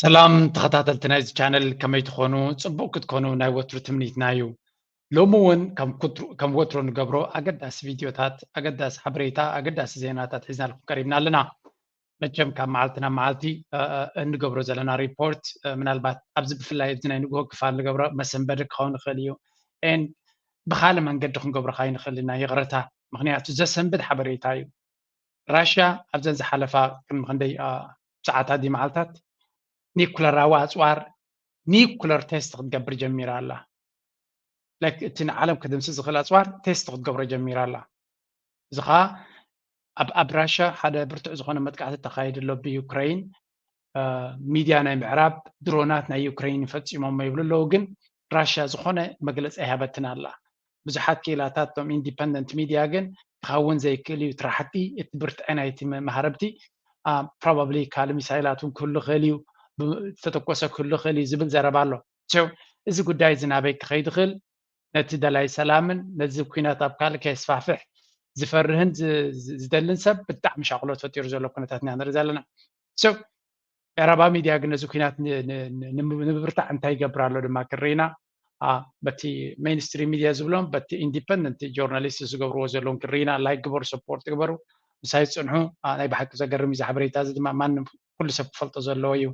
ሰላም ተኸታተልቲ ናይዚ ቻነል፣ ከመይ ትኾኑ? ጽቡቕ ክትኮኑ ናይ ወትሩ ትምኒትና እዩ። ሎሚ እውን ከም ኩትሩ-፣ ከም ወትሩ ንገብሮ ኣገዳሲ ቪድዮታት፣ ኣገዳሲ ሓበሬታ፣ ኣገዳሲ ዜናታት ሒዝናልኩም ቀሪብና ኣለና። መቸም ካብ መዓልቲ ናብ መዓልቲ፣ እ፣ እ፣ እንገብሮ ዘለና ሪፖርት፣ እ፣ ምናልባት ኣብዚ ብፍላይ ኣብዚ ናይ ንግሆ ክፋል ንገብሮ መሰንበዲ ክኸውን ይኽእል እዩ። ኤን ብኻልእ መንገዲ ክንገብሮ ከኣ ንኽእል ኢና፣ ይቕረታ። ምኽንያቱ ዘሰንብድ ሓበሬታ እዩ። ራሽያ ኣብዘን ዝሓለፋ ቅድሚ ክንደይ፣ አ፣ ሰዓታት ድዩ መዓልታት ኒኩለራዊ ኣጽዋር፣ ኒኩለር ቴስት ክትገብር ጀሚራ ኣላ። ላይክ እቲ ንዓለም ክድምስስ ዝኽእል ኣጽዋር ቴስት ክትገብሮ ጀሚራ ኣላ። እዚ ኸኣ ኣብ፣ ኣብ ራሽያ ሓደ ብርቱዕ ዝኾነ መጥቃዕቲ ተኻይዱ ኣሎ ብዩክረይን። አ፣ ሚድያ ናይ ምዕራብ ድሮናት ናይ ዩክረይን ፈጺሞሞ ይብሉ ኣለዉ፣ ግን ራሽያ ዝኾነ መግለጺ ኣይሃበትን ኣላ። ብዙሓት ክኢላታት፣ እቶም ኢንዲፐንደንት ሚድያ ግን ክኸውን ዘይክእል እዩ፣ እቲ ራሕቲ፣ እቲ ብርትዐ ናይቲ መ-፣ መሃረብቲ፣ አ፣ ፕሮባብሊ ካልእ ሚሳይላት እውን ክህሉ ይኽእል እዩ፣ ብ-፣ ዝተተኮሰ ክህሉ ይኽእል እዩ ዝብል ዘረባ ኣሎ። So፣ እዚ ጉዳይ እዚ ናበይ ክኸይድ ይኽእል? ነቲ ደላይ ሰላምን ነዚ ኲናት ኣብ ካልእ ከየስፋሕፍሕ ዝፈርህን ዝ-፣ ዝ-፣ ዝደልን ሰብ ብጣዕሚ ሻቕሎት ፈጢሩ ዘሎ ኩነታት ኢና ንርኢ ዘለና። So፣ ኤራባ ሚድያ ግን ነዚ ኲናት ን-፣ ን-፣ ን-፣ ንምብርታዕ እንታይ ይገብር ኣሎ ድማ ክርኢና፣ አ፣ በቲ ሜይንስትሪም ሚድያ ዝብሎም፣ በቲ ኢንዲፐንደንት ጆርናሊስት ዝገብርዎ ዘለውን ክርኢና፣ ላይክ ግበሩ፣ ሰፖርት ግበሩ፣ ምሳይ ጽንሑ። አ፣ ናይ ብሓቂ ዘገርም እዩ እዚ ሓበሬታ እዚ ድማ ማንም ኩሉ ሰብ ክፈልጦ ዘለዎ እዩ።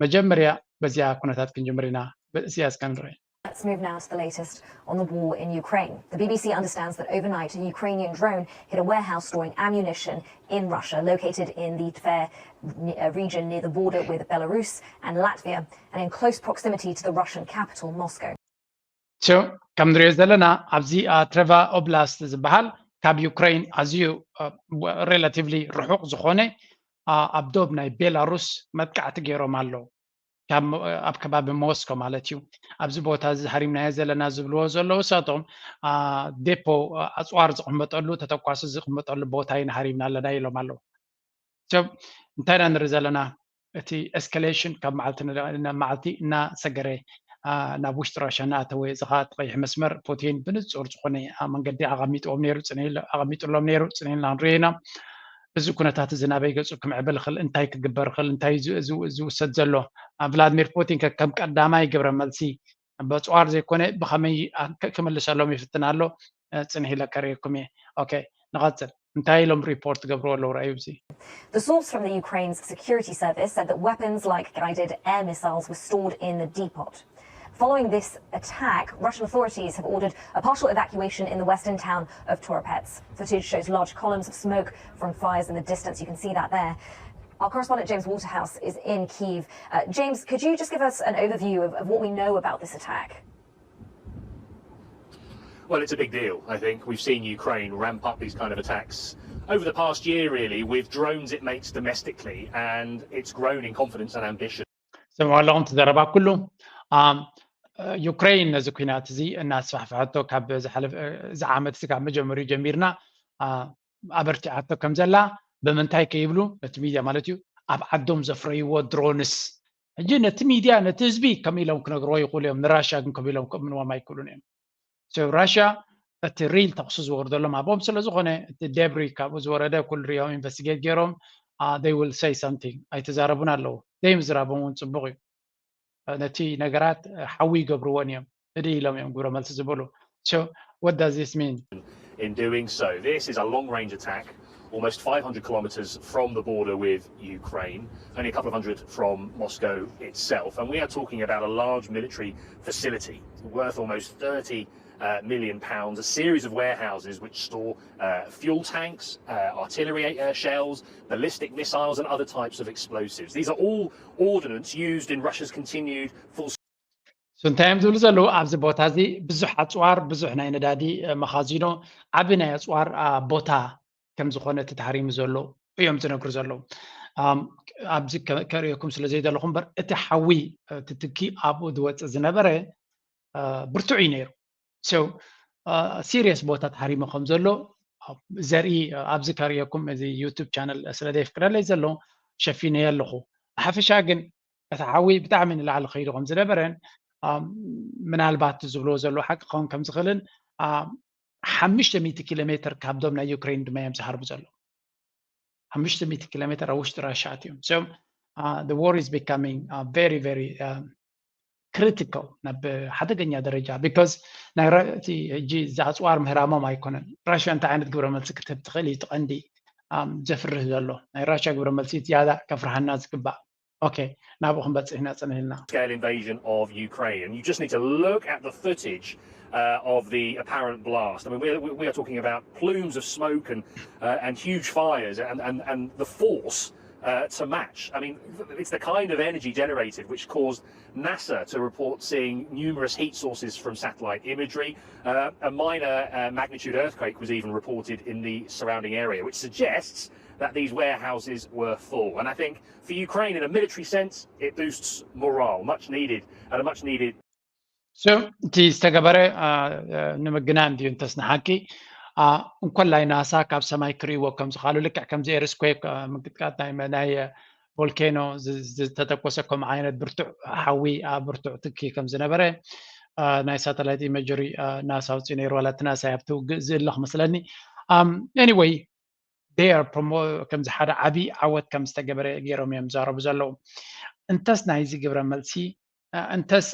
መጀመርያ በዚኣ ኩነታት ክንጅምር ኢና። በዚኣ እስከ ንርኢ። Let's move now to the latest on the war in Ukraine. The B B C understands that overnight a Ukrainian drone hit a warehouse storing ammunition in Russia, located in the Tver uh, region near the border with Belarus and Latvia, and in close proximity to the Russian capital, Moscow. So፣ ከም ንሪኦ ዘለና ኣብዚ፣ አ፣ ትሬቫ ኦብላስት ዝበሃል ካብ ዩክረይን ኣዝዩ፣ አ፣ ወ-፣ ሬላቲቭሊ ርሑቕ ዝኾነ፣ አ፣ ኣብ ዶብ ናይ ቤላሩስ መጥቃዕቲ ገይሮም ኣለዉ። ካብ ሞ-፣ ኣብ ከባቢ ሞስኮ ማለት እዩ። ኣብዚ ቦታ እዚ ሃሪምናዮ ዘለና ዝብልዎ ዘለዉ እሳቶም፣ አ፣ ዴፖ፣ አ፣ ኣጽዋር ዝቕመጠሉ፣ ተተኳሲ ዝቕመጠሉ ቦታ ኢና ሃሪምና ኣለና ኢሎም ኣለዉ። So፣ እንታይ ኢና ንርኢ ዘለና? እቲ ኤስካሌሽን ካብ መዓልቲ ን-፣ ናብ መዓልቲ እናሰገረ፣ አ፣ ናብ ውሽጢ ራሽያ እናኣተወ፣ እዚ ኸኣ እቲ ቀይሕ መስመር ፑቲን ብንጹር ዝኾነ፣ አ፣ መንገዲ ኣቐሚጥዎም ነይሩ፣ ጽንሕ ኢሉ፣ ኣቐሚጥሎም ነይሩ፣ ጽንሕ ኢልና ንሪኦ ኢና። እዚ ኩነታት እዚ ናበይ ገጹ ክምዕብል ይኽእል? እንታይ ክግበር ይኽእል? እንታይ ዝ-፣ ዝ-፣ ዝውሰድ ዘሎ? አ፣ ቭላድሚር ፑቲን ከ ከም ቀዳማይ ግብረ መልሲ በጽዋር ዘይኮነ ብኸመይ አ-፣ ክ-፣ ክምልሰሎም ይፍትን ኣሎ? እ፣ ጽንሕ ኢለ ከርእየኩም እየ። ኦኬ፣ ንቐጽል። እንታይ ኢሎም ሪፖርት ገብሩ ኣለዉ? ረኣዩ እዚ። The source from the Ukraine's security service said that weapons like guided air missiles were stored in the depot. Following this attack, Russian authorities have ordered a partial evacuation in the western town of Toropets. Footage shows large columns of smoke from fires in the distance. You can see that there. Our correspondent James Waterhouse is in Kyiv. Uh, James, could you just give us an overview of, of what we know about this attack? Well, it's a big deal, I think. We've seen Ukraine ramp up these kind of attacks over the past year, really, with drones it makes domestically, and it's grown in confidence and ambition. ሰምዑ ኣለኹም እቲ ዘረባ ኩሉ። ኣም፣ ዩክረይን ነዚ ኲናት እዚ እናስፋሕፍሐቶ ካብ ዝሓለፈ፣ እዚ ዓመት እዚ ካብ መጀመሪኡ ጀሚርና፣ አ፣ ኣበርቲዓቶ ከም ዘላ፣ ብምንታይ ከይብሉ፣ ነቲ ሚድያ ማለት እዩ፣ ኣብ ዓዶም ዘፍረይዎ ድሮንስ። ሕጂ ነቲ ሚድያ፣ ነቲ ህዝቢ ከመይ ኢሎም ክነግርዎ ይኽእሉ እዮም፣ ንራሽያ ግን ከመይ ኢሎም ከእምንዎም ኣይክእሉን እዮም። So ራሽያ እቲ ሪል ተኹሲ ዝወርደሎም ኣብኦም ስለ ዝኾነ፣ እቲ ደብሪ ካብኡ ዝወረደ ኩሉ ሪኦም ኢንቨስቲጌት ገይሮም፣ አ፣ they will say something፣ ኣይተዛረቡን ኣለዉ። ዘይምዝራቦም እውን ጽቡቕ እዩ። ነቲ ነገራት ሓዊ ይገብርዎን እዮም። ህድእ ኢሎም እዮም ግብረ መልሲ ዝብሉ። So what does this mean? In doing so, this is a long range attack, almost five hundred kilometres from the border with Ukraine, only a couple of hundred from Moscow itself. And we are talking about a large military facility worth almost thirty uh, million pounds, a series of warehouses which store uh, fuel tanks, uh, artillery uh, shells, ballistic missiles, and other types of explosives. These are all ordnance used in Russia's continued full So እንታይ እዮም ዝብሉ ዘለዉ? ኣብዚ ቦታ እዚ ብዙሕ ኣጽዋር፣ ብዙሕ ናይ ነዳዲ፣ እ፣ መኻዚኖ፣ ዓቢ ናይ ኣጽዋር፣ አ፣ ቦታ ከም ዝኾነ እቲ ተሃሪሙ ዘሎ እዮም ዝነግሩ ዘለዉ። ኣም፣ ኣብዚ ከ-፣ ከርእየኩም ስለ ዘይደለኹ እምበር፣ እቲ ሓዊ፣ እ፣ ትትኪ ኣብኡ ዝወጽእ ዝነበረ፣ እ፣ ብርቱዕ እዩ ነይሩ። So፣ እ፣ ሲሪየስ ቦታ ተሃሪሙ ከም ዘሎ ዘርኢ፣ እ፣ ኣብዚ ከርእየኩም፣ እዚ ዩቱብ ቻነል ስለ ዘይፍቅደለይ ዘሎ ሸፊነዮ ኣለኹ። ብሓፈሻ ግን እቲ ሓዊ ብጣዕሚ ንላዕሊ ከይዱ ከም ዝነበረን፣ ኣም፣ ምናልባት ዝብልዎ ዘለዉ ሓቂ ክኸውን ከም ዝኽእልን፣ ኣም፣ ሓሙሽተ ሚእቲ ኪሎ ሜትር ካብ ዶብ ናይ ዩክሬን ድማ እዮም ዝሃርቡ ዘለዉ። ሓሙሽተ ሚእቲ ኪሎ ሜትር ኣብ ውሽጢ ራሻ ኣትዮም። So the war is becoming very very critical ናብ ሓደገኛ ደረጃ because ናይ እቲ ሕጂ እዚ ኣፅዋር ምህራሞም ኣይኮነን። ራሽያ እንታይ ዓይነት ግብረ መልሲ ክትህብ ትኽእል እዩ እቲ ቀንዲ ዘፍርህ ዘሎ። ናይ ራሽያ ግብረ መልሲ ዝያዳ ከፍርሃና ዝግባእ። ኦኬ፣ ናብኡ ክንበፅሕ ኢና ፅንህ ኢልና። scale invasion of Ukraine. And you just need to look at the footage uh, of the apparent blast. I mean, we're, we are talking about plumes of smoke and, uh, and huge fires and, and, and the force uh, to match. I mean, it's the kind of energy generated which caused NASA to report seeing numerous heat sources from satellite imagery. Uh, a minor uh, magnitude earthquake was even reported in the surrounding area, which suggests that these warehouses were full. And I think for Ukraine, in a military sense, it boosts morale, much needed, and a much needed So እቲ ዝተገበረ ንምግናን ድዩ እንተስ ንሓቂ? እንኮላይ ናሳ ካብ ሰማይ ክርእይዎ ከም ዝኽኣሉ፣ ልክዕ ከምዚ earthquake ምንቅጥቃጥ ናይ ናይ ቮልኬኖ ዝተተኮሰ ከምኡ ዓይነት ብርቱዕ ሓዊ ብርቱዕ ትኪ ከም ዝነበረ ናይ ሳተላይት ኢመጀሪ ናሳ ኣውፅኡ ነይሩ። ዋላ እቲ ናሳ ኣብቲ ውግእ ዝእለ ክመስለኒ። Anyway, they are promo ከምዚ ሓደ ዓብዪ ዓወት ከም ዝተገበረ ገይሮም እዮም ዝዛረቡ ዘለዉ። እንተስ ናይዚ ግብረ መልሲ እንተስ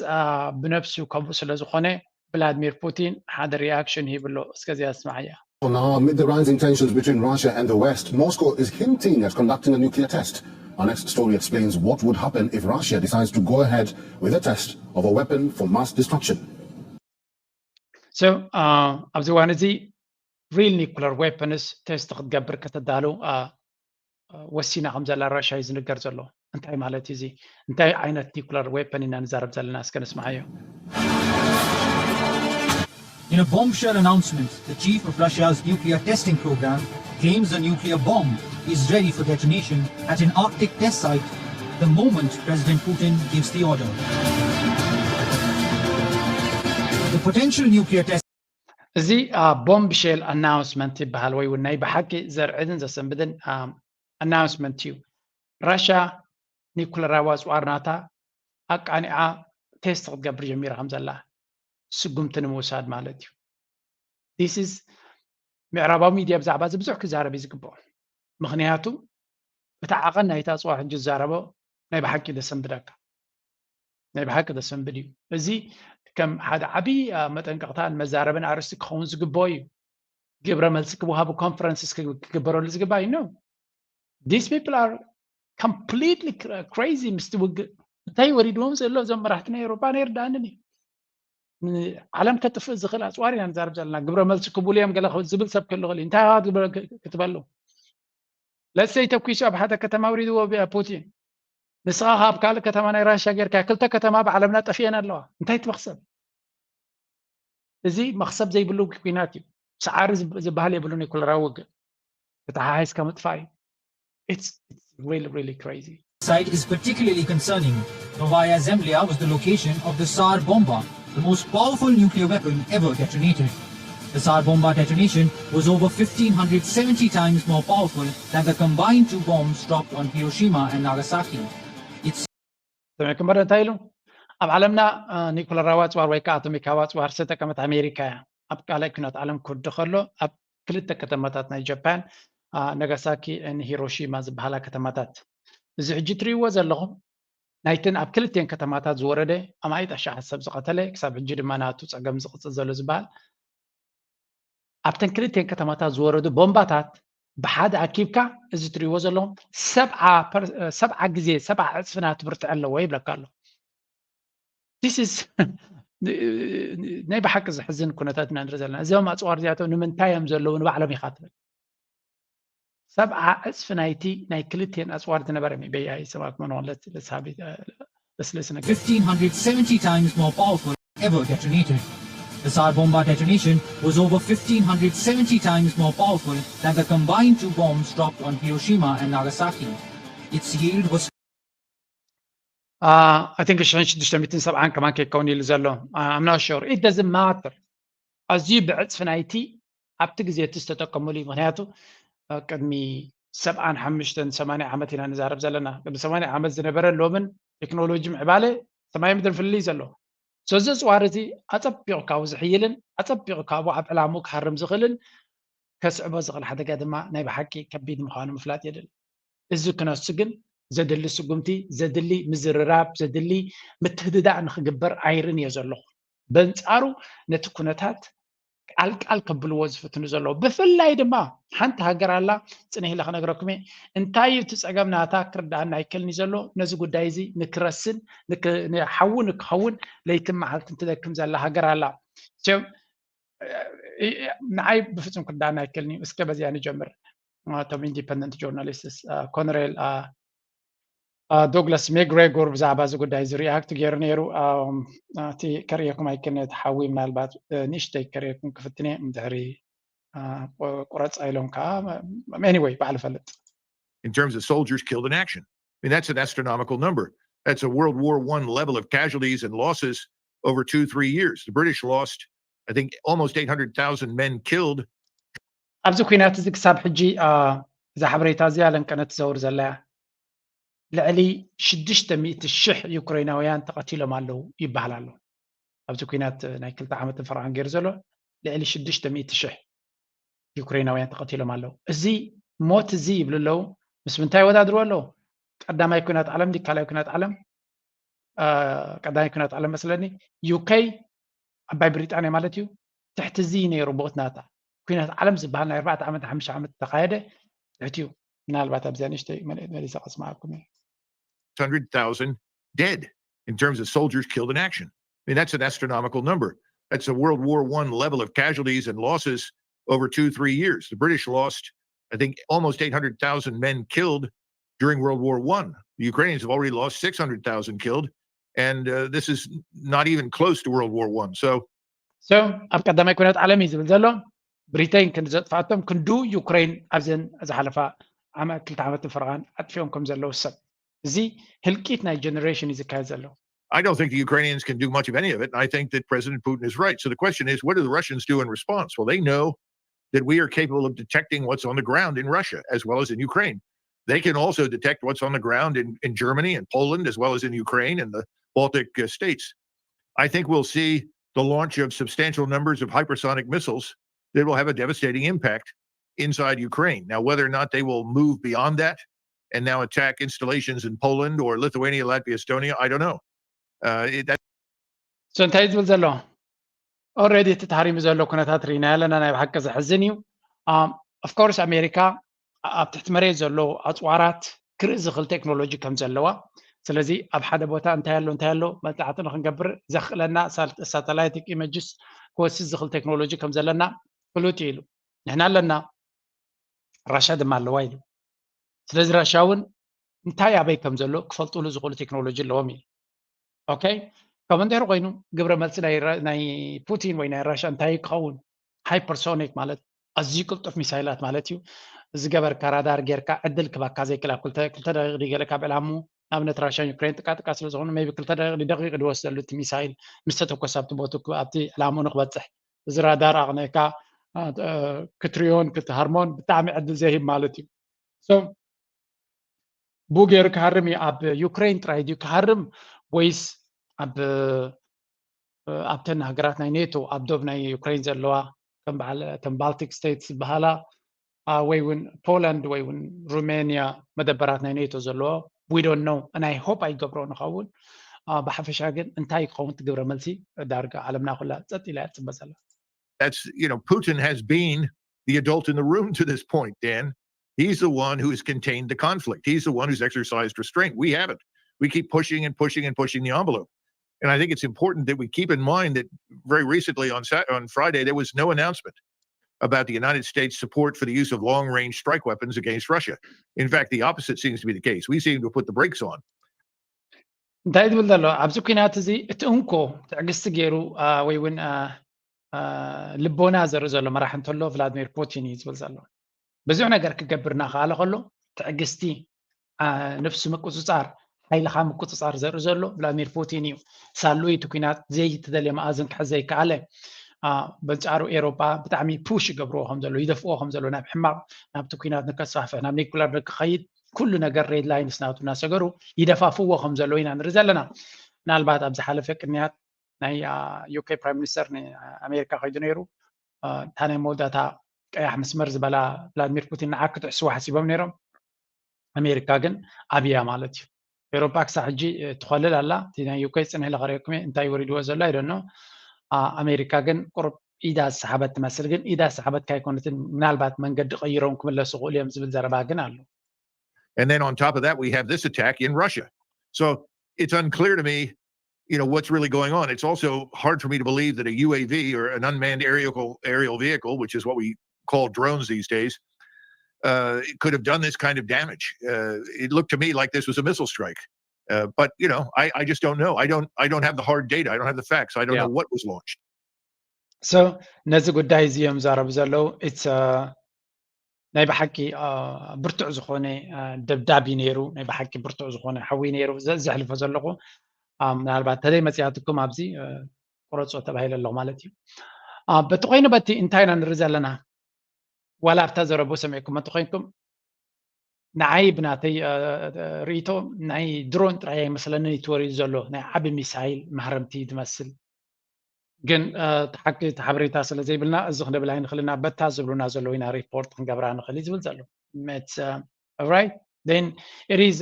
ብነብሱ ከምኡ ስለ ዝኾነ ቭላድሚር ፑቲን ሓደ reaction ሂብሎ። እስከዚኣ ስማዕያ። For now, amid the rising tensions between Russia and the West, Moscow is hinting at conducting a nuclear test. Our next story explains what would happen if Russia decides to go ahead with a test of a weapon for mass destruction. So ኣብዚ እዋን እዚ real nuclear weapons test ክትገብር ከተዳሉ ወሲና ከም ዘላ ራሽያ እዩ ዝንገር ዘሎ። እንታይ ማለት እዩ እዚ? እንታይ ዓይነት nuclear weapon ኢና ንዛረብ ዘለና? እስከ ንስምዓዮ። In a bombshell announcement, the chief of Russia's nuclear testing program claims a nuclear bomb is ready for detonation at an Arctic test site the moment President Putin gives the order. The potential nuclear test እዚ bombshell announcement ይበሃል፣ ወይ እውን ናይ ብሓቂ ዘርዕድን ዘሰንብድን announcement እዩ። ራሽያ ኒኩለራዊ ኣፅዋር ናታ ኣቃኒዓ test ክትገብር ጀሚራ ከም ዘላ ስጉምቲ ንምውሳድ ማለት እዩ። This is ምዕራባዊ ሚድያ ብዛዕባ እዚ ብዙሕ ክዛረብ እዩ ዝግብኦ። ምኽንያቱ እቲ ዓቐን ናይቲ ኣፅዋር ሕጂ ዝዛረቦ ናይ ብሓቂ ዘሰንብደካ፣ ናይ ብሓቂ ዘሰንብድ እዩ። እዚ ከም ሓደ ዓብዪ መጠንቀቕታን መዛረብን ኣርእስቲ ክኸውን ዝግብኦ እዩ። ግብረ መልሲ ክወሃቡ conferences ክግበረሉ ዝግባእ እዩ። No, these people are completely crazy። ምስቲ ውግእ እንታይ ወሪድዎም ዘሎ እዞም መራሕቲ ናይ ኤውሮጳ ኣይርድኣንን እዩ። ዓለም ከጥፍእ ዝኽእል ኣፅዋር ኢና ንዛረብ ዘለና። ግብረ መልሲ ክቡሉ እዮም ገለ ዝብል ሰብ ክህሉ ይኽእል እዩ። እንታይ ክትበሉ? Let's say ተኩሱ ኣብ ሓደ ከተማ ውሪድዎ ፑቲን፣ ንስኻ ካብ ካልእ ከተማ ናይ ራሽያ ጌርካ ክልተ ከተማ ብዓለምና ጠፊኤን ኣለዋ። እንታይ ትመኽሰብ? እዚ መኽሰብ ዘይብሉ ኲናት እዩ። ሰዓሪ ዝበሃል የብሉን ኒኩለራዊ ውግእ። ተተሓሒዝካ ምጥፋእ እዩ። It's, it's really, really crazy. Site is particularly concerning. Novaya Zemlya was the location of the Tsar bomber, the most powerful nuclear weapon ever detonated. The Tsar bomber detonation was over fifteen hundred seventy times more powerful than the combined two bombs dropped on Hiroshima and Nagasaki. It's ሰሚዕኩም በረ እንታይ ኢሉ? ኣብ ዓለምና ኒኩለራዊ ኣፅዋር ወይ ከዓ ኣቶሚካዊ ኣፅዋር ዝተጠቀመት ኣሜሪካ እያ። ኣብ ካልኣይ ኲናት ዓለም ክውድእ ከሎ ኣብ ክልተ ከተማታት ናይ ጃፓን፣ ናጋሳኪ ን ሂሮሺማ ዝበሃላ ከተማታት፣ እዚ ሕጂ ትርእይዎ ዘለኹም ናይተን ኣብ ክልቲኤን ከተማታት ዝወረደ ኣማኢት ኣሽሓት ሰብ ዝቐተለ፣ ክሳብ ሕጂ ድማ ናቱ ፀገም ዝቕፅል ዘሎ ዝበሃል፣ ኣብተን ክልቲኤን ከተማታት ዝወረዱ ቦምባታት ብሓደ ኣኪብካ እዚ ትርእይዎ ዘለኹም ሰብዓ ግዜ ሰብዓ ዕፅፊ ናቱ ብርትዐ ኣለዎ ይብለካ ኣሎ። This is ናይ ብሓቂ ዘሕዝን ኩነታት ኢና ንርኢ ዘለና። እዚኦም ኣፅዋር እዚኣቶም ንምንታይ እዮም ዘለዉ ንባዕሎም ኢኻ ትብል። ሰብዓ ዕፅፊ ናይቲ ናይ ክልቲኤን ኣፅዋር ዝነበረ በያይ ሰባት መኖለት ለሳቢ ለስለስ ነገር fifteen hundred seventy times more powerful ever detonated. The Tsar bomber detonation was over fifteen hundred seventy times more powerful than the combined two bombs dropped on Hiroshima and Nagasaki. Its yield was Uh, I think ሽሕን ሽዱሽተ ሚእትን ሰብዓን ከማን ከይከውን ኢሉ ዘሎ I'm not sure, it doesn't matter። ኣዝዩ ብዕፅፊ ናይቲ ኣብቲ ግዜ እቲ ዝተጠቀሙሉ እዩ። ምክንያቱ ቅድሚ ሰብዓን ሓሙሽተን ሰማንያ ዓመት ኢና ንዛረብ ዘለና። ቅድሚ ሰማንያ ዓመት ዝነበረ ሎምን ቴክኖሎጂ ምዕባለ ሰማይ ምድሪ ፍልልይ ዘሎ። So እዚ ኣፅዋር እዚ ኣፀቢቑ ካብኡ ዝሕይልን ኣፀቢቑ ካብኡ ኣብ ዕላምኡ ክሃርም ዝኽእልን ከስዕቦ ዝኽእል ሓደጋ ድማ ናይ ብሓቂ ከቢድ ምዃኑ ምፍላጥ የድሊ። እዚ ክነሱ ግን ዘድሊ ስጉምቲ፣ ዘድሊ ምዝርራብ፣ ዘድሊ ምትህድዳእ ንክግበር ኣይርን እየ ዘለኹ። በንጻሩ ነቲ ኩነታት ቃልቃል ከብልዎ ዝፍትኑ ዘለዉ። ብፍላይ ድማ ሓንቲ ሃገር ኣላ፣ ጽንሕ ኢለ ክነግረኩም እየ። እንታይ እዩ እቲ ጸገም ናታ ክርድኣና ኣይክእልን እዩ ዘሎ። ነዚ ጉዳይ እዚ ንክረስን፣ ንክ-፣ ንሓዊ ንክኸውን ለይትን መዓልትን ትደክም ዘላ ሃገር ኣላ። So፣ እ-፣ እ-፣ ንዓይ ብፍጹም ክርድኣና ኣይክእልን እዩ። እስከ በዚኣ ንጀምር። እቶም ኢንዲፐንደንት ጆርናሊስትስ፣ እ፣ ኮነሬል፣ እ፣ እ፣ ዶግላስ ሜግሬጎር ብዛዕባ እዚ ጉዳይ እዚ ሪኣክት ገይሩ ነይሩ። እም፣ እቲ ከርእየኩም ኣይክእልን፣ እቲ ሓዊ ምናልባት፣ እ፣ ንእሽተይ ከርእየኩም ክፍትን እየ። ድሕሪ፣ እ፣ ቁ-፣ ቁረጻ ኢሎም ከዓ፣ ኤኒወይ፣ ባዕሉ ፈልጥ። In terms of soldiers killed in action. I mean, that's an astronomical number. That's a World War One level of casualties and losses over two, three years. The British lost, I think, almost eight hundred thousand men killed. ኣብዚ ኩናት እዚ ክሳብ ሕጂ፣ እ፣ እዛ ሓበሬታ እዚኣ ለንቀነት ትዘውር ዘላ እያ። ልዕሊ ሽዱሽተ ሚእቲ ሽሕ ዩክሬናውያን ተቐቲሎም ኣለዉ ይበሃል ኣሎ። ኣብዚ ኩናት ናይ ክልተ ዓመትን ፈረቓን ገይሩ ዘሎ ልዕሊ ሽዱሽተ ሚእቲ ሽሕ ዩክሬናውያን ተቐቲሎም ኣለዉ። እዚ ሞት እዚ ይብሉ ኣለዉ፣ ምስ ምንታይ ይወዳድርዎ ኣለዉ? ቀዳማይ ኩናት ዓለም ድዩ ካልኣይ ኩናት ዓለም? እ፣ ቀዳማይ ኩናት ዓለም መስለኒ። ዩኬ፣ ዓባይ ብሪጣንያ ማለት እዩ፣ ትሕቲ እዚ ነይሩ ሞት ናታ። ኩናት ዓለም ዝበሃል ናይ ኣርባዕተ ዓመት፣ ሓሙሽተ ዓመት ተኻየደ፣ ትሕቲ እዩ። ምናልባት ኣብዚኣ ንእሽተይ መለ-፣ መሊሰ ከስምዓኩም እየ። Hundred thousand dead in terms of soldiers killed in action. I mean, that's an astronomical number. That's a World War One level of casualties and losses over two, three years. The British lost, I think, almost eight hundred thousand men killed during World War One. The Ukrainians have already lost six hundred thousand killed, and, uh, this is not even close to World War One. So So፣ ኣብ ቀዳማይ ኩናት ዓለም እዩ ዝብል ዘሎ። ብሪተይን ክንዲ ዘጥፋቶም ክንዱ ዩክሬን ኣብዘን ዝሓለፋ ዓመ-፣ ክልተ ዓመትን ፈረቓን ኣጥፊኦም ከም ዘለዉ ሰብ። እዚ ህልቂት ናይ ጀነሬሽን እዩ ዝካየድ ዘሎ። I don't think the Ukrainians can do much of any of it. And I think that President Putin is right. So the question is, what do the Russians do in response? Well, they know that we are capable of detecting what's on the ground in Russia as well as in Ukraine. They can also detect what's on the ground in, in Germany and Poland, as well as in Ukraine and the Baltic, uh, states. I think we'll see the launch of substantial numbers of hypersonic missiles that will have a devastating impact inside Ukraine. Now, whether or not they will move beyond that and now attack installations in Poland or Lithuania, Latvia, Estonia, I don't know. Uh, it, that So እንታይ እዩ ዝብል ዘሎ? ኦልሬዲ እቲ ተሃሪሙ ዘሎ ኩነታት ርኢና ኣለና። ናይ ብሓቂ ዘሕዝን እዩ። ኦፍኮርስ፣ ኣሜሪካ ኣብ ትሕቲ መሬት ዘሎ ኣፅዋራት ክርኢ ዝኽእል ቴክኖሎጂ ከም ዘለዋ፣ ስለዚ ኣብ ሓደ ቦታ እንታይ ኣሎ እንታይ ኣሎ መጥቃዕቲ ንክንገብር ዘኽእለና ሳተላይቲክ ኢመጅስ ክወስድ ዝኽእል ቴክኖሎጂ ከም ዘለና ፍሉጥ እዩ ኢሉ። ንሕና ኣለና፣ ራሻ ድማ ኣለዋ ኢሉ። ስለዚ ራሻ እውን እንታይ ኣበይ ከም ዘሎ ክፈልጥሉ ዝኽእሉ ቴክኖሎጂ ኣለዎም ኢሉ። ኦኬ፣ ከምኡ እንድሕር ኮይኑ ግብረ መልሲ ናይ ራ-፣ ናይ ፑቲን ወይ ናይ ራሻ እንታይ ክኸውን? ሃይፐርሶኒክ ማለት ኣዝዩ ቅልጡፍ ሚሳይላት ማለት እዩ። ዝገበርካ ራዳር ጌርካ ዕድል ክባካ ዘይክእል፣ ኣብ ክልተ፣ ክልተ ደቂቕ ድዩ ገለ ካብ ዕላምኡ፣ ንኣብነት ራሻን ዩክሬን ጥቃ ጥቃ ስለ ዝኾኑ ሜቢ ክልተ ደቂቕ ንደቂቕ ድወስደሉ እቲ ሚሳይል ምስ ተተኮሰ ኣብቲ ቦቱ ክ-፣ ኣብቲ ዕላምኡ ንክበፅሕ። እዚ ራዳር ኣቕኒዕካ፣ እ፣ ክትሪኦን ክትሃርሞን ብጣዕሚ ዕድል ዘይህብ ማለት እዩ። So፣ ብኡ ገይሩ ክሃርም እዩ? ኣብ ዩክሬን ጥራይ ድዩ ክሃርም ወይስ ኣብ፣ እ፣ ኣብተን ሃገራት ናይ ኔቶ ኣብ ዶብ ናይ ዩክሬን ዘለዋ ከም በዓል፣ እተን ባልቲክ ስቴትስ ዝበሃላ፣ እ፣ ወይ እውን ፖላንድ ወይ እውን ሩሜንያ መደበራት ናይ ኔቶ ዘለዎ? We don't know and I hope ኣይገብሮ ንኸውን። እ፣ ብሓፈሻ ግን እንታይ ክኸውን እቲ ግብረ መልሲ? ዳርጋ ዓለምና ኩላ ጸጥ ኢላ እያ ትጽበ ዘላ። That's, you know, Putin has been the adult in the room to this point, Dan. He's the one who has contained the conflict. He's the one who's exercised restraint. We haven't. We keep pushing and pushing and pushing the envelope. And I think it's important that we keep in mind that very recently on Sat-, on Friday, there was no announcement about the United States' support for the use of long-range strike weapons against Russia. In fact, the opposite seems to be the case. We seem to have put the brakes on. እንታይ ዝብል ዘሎ ኣብዚ ኩናት እዚ? እቲ እንኮ ትዕግስቲ ገይሩ፣ እ፣ ወይ እውን፣ እ፣ እ፣ ልቦና ዘርኢ ዘሎ መራሒ እንተሎ ቭላድሚር ፑቲን እዩ ዝብል ዘሎ። ብዙሕ ነገር ክገብር እናኸኣለ ከሎ ትዕግስቲ፣ እ፣ ነፍሲ ምቁፅፃር፣ ሓይልኻ ምቁፅፃር ዘርኢ ዘሎ ቭላድሚር ፑቲን እዩ። ሳሉ እቲ ኩናት ዘይተደልየ መኣዝን ክሕዝ ዘይከኣለ፣ እ፣ በንጻሩ ኤሮጳ ብጣዕሚ ፑሽ ይገብርዎ ከም ዘሎ፣ ይደፍእዎ ከም ዘሎ ናብ ሕማቕ፣ ናብቲ ኩናት ንከስፋሕፍሕ፣ ናብ ኒኩለር ንክኸይድ ኩሉ ነገር ሬድ ላይንስ ናቱ እናሰገሩ ይደፋፍዎ ከም ዘለዉ ኢና ንርኢ ዘለና። ምናልባት ኣብ ዝሓለፈ ቅንያት ናይ፣ አ፣ ዩኬ ፕራይም ሚኒስተር ንኣሜሪካ ከይዱ ነይሩ። አ፣ እታ ናይ መወዳእታ ቀያሕ መስመር ዝበላ ቭላድሚር ፑቲን ንዓ ክትሕስዋ ሓሲቦም ነይሮም። ኣሜሪካ ግን ኣብያ ማለት እዩ። ኤውሮጳ ክሳብ ሕጂ ትኾልል ኣላ። እቲ ናይ ዩኬ ጽንሕ ኢለ ከርእየኩም እየ እንታይ ወሪድዎ ዘሎ ኣይደኖ። ኣሜሪካ ግን ቁሩብ ኢዳ ዝሰሓበት ትመስል፣ ግን ኢዳ ዝሰሓበት ካይኮነትን ምናልባት መንገዲ ቀይሮም ክምለሱ ክእሉ እዮም ዝብል ዘረባ ግን ኣሎ። And then on top of that, we have this attack in Russia. So it's unclear to me, you know, what's really going on. It's also hard for me to believe that a U A V or an unmanned aerial aerial vehicle, which is what we call drones these days, uh, could have done this kind of damage. Uh, it looked to me like this was a missile strike. Uh, but you know, I, I just don't know. I don't I don't have the hard data. I don't have the facts. I don't Yeah. know what was launched. So ነዚ ጉዳይ እዚ እዮም ዛረቡ ዘለዉ። It's ናይ ብሓቂ ብርቱዕ ዝኾነ ደብዳብ እዩ ነይሩ። ናይ ብሓቂ ብርቱዕ ዝኾነ ሓዊ ነይሩ ዘሕልፎ ዘለኹ። ምናልባት ተዘይ መፅያትኩም ኣብዚ ቁረፆ ተባሂለ ኣለኹ ማለት እዩ። በቲ ኮይኑ በቲ እንታይ ኢና ንርኢ ዘለና? ዋላ ኣብታ ዘረቡ ሰሚዕኩም እንተኮይንኩም ንዓይ ብናተይ ርእይቶ ናይ ድሮን ጥራይ ኣይመስለንን እዩ ተወሪዱ ዘሎ። ናይ ዓቢ ሚሳይል ማህረምቲ ዝመስል ግን ሓቂ እቲ ሓበሬታ ስለ ዘይብልና እዚ ክንብል ኣይንኽእልና። በታ ዝብሉና ዘለዉ ኢና ሪፖርት ክንገብራ ንኽእል እዩ ዝብል ዘሎ። Right then it is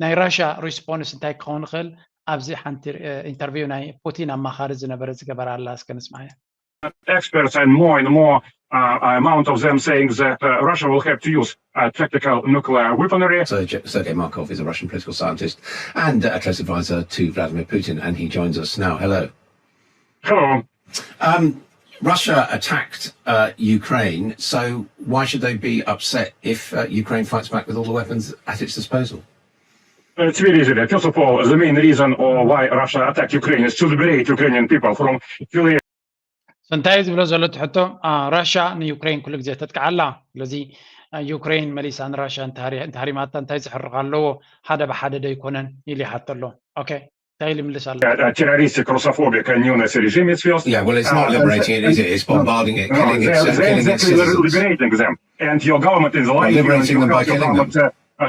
ናይ ራሽያ ሪስፖንስ እንታይ ክኸውን ይኽእል? ኣብዚ ሓንቲ ኢንተርቪው ናይ ፑቲን ኣማኻሪ ዝነበረ ዝገበራ ኣላ እስከ ንስማያ። Experts and more and more uh, amount of them saying that uh, Russia will have to use uh, tactical nuclear weaponry. Sergei Markov is a Russian political scientist and a close advisor to Vladimir Putin, and he joins us now. Hello. Hello. Um, Russia attacked uh, Ukraine, so why should they be upset if uh, Ukraine fights back with all the weapons at its disposal? It's very easy. First of all, the main reason uh, why Russia attacked Ukraine is to liberate Ukrainian people from እንታይ ዝብሎ ዘሎ ትሕቶ? ራሽያ ንዩክሬን ኩሉ ግዜ ተጥቅዓላ። ስለዚ ዩክሬን መሊሳ ንራሽያ እንተሃሪማታ እንታይ ዝሕርቕ ኣለዎ? ሓደ ብሓደ ዶ ኣይኮነን ኢሉ ይሓቶ ኣሎ። ኦኬ እንታይ ኢሉ ይምልስ ኣሎ? Terroristic, Russophobic and neonazist regime is first. Yeah, well, it's not liberating it, is it? It's bombarding it, killing its, killing its citizens. Liberating them. And your government is lying. Liberating them by killing them.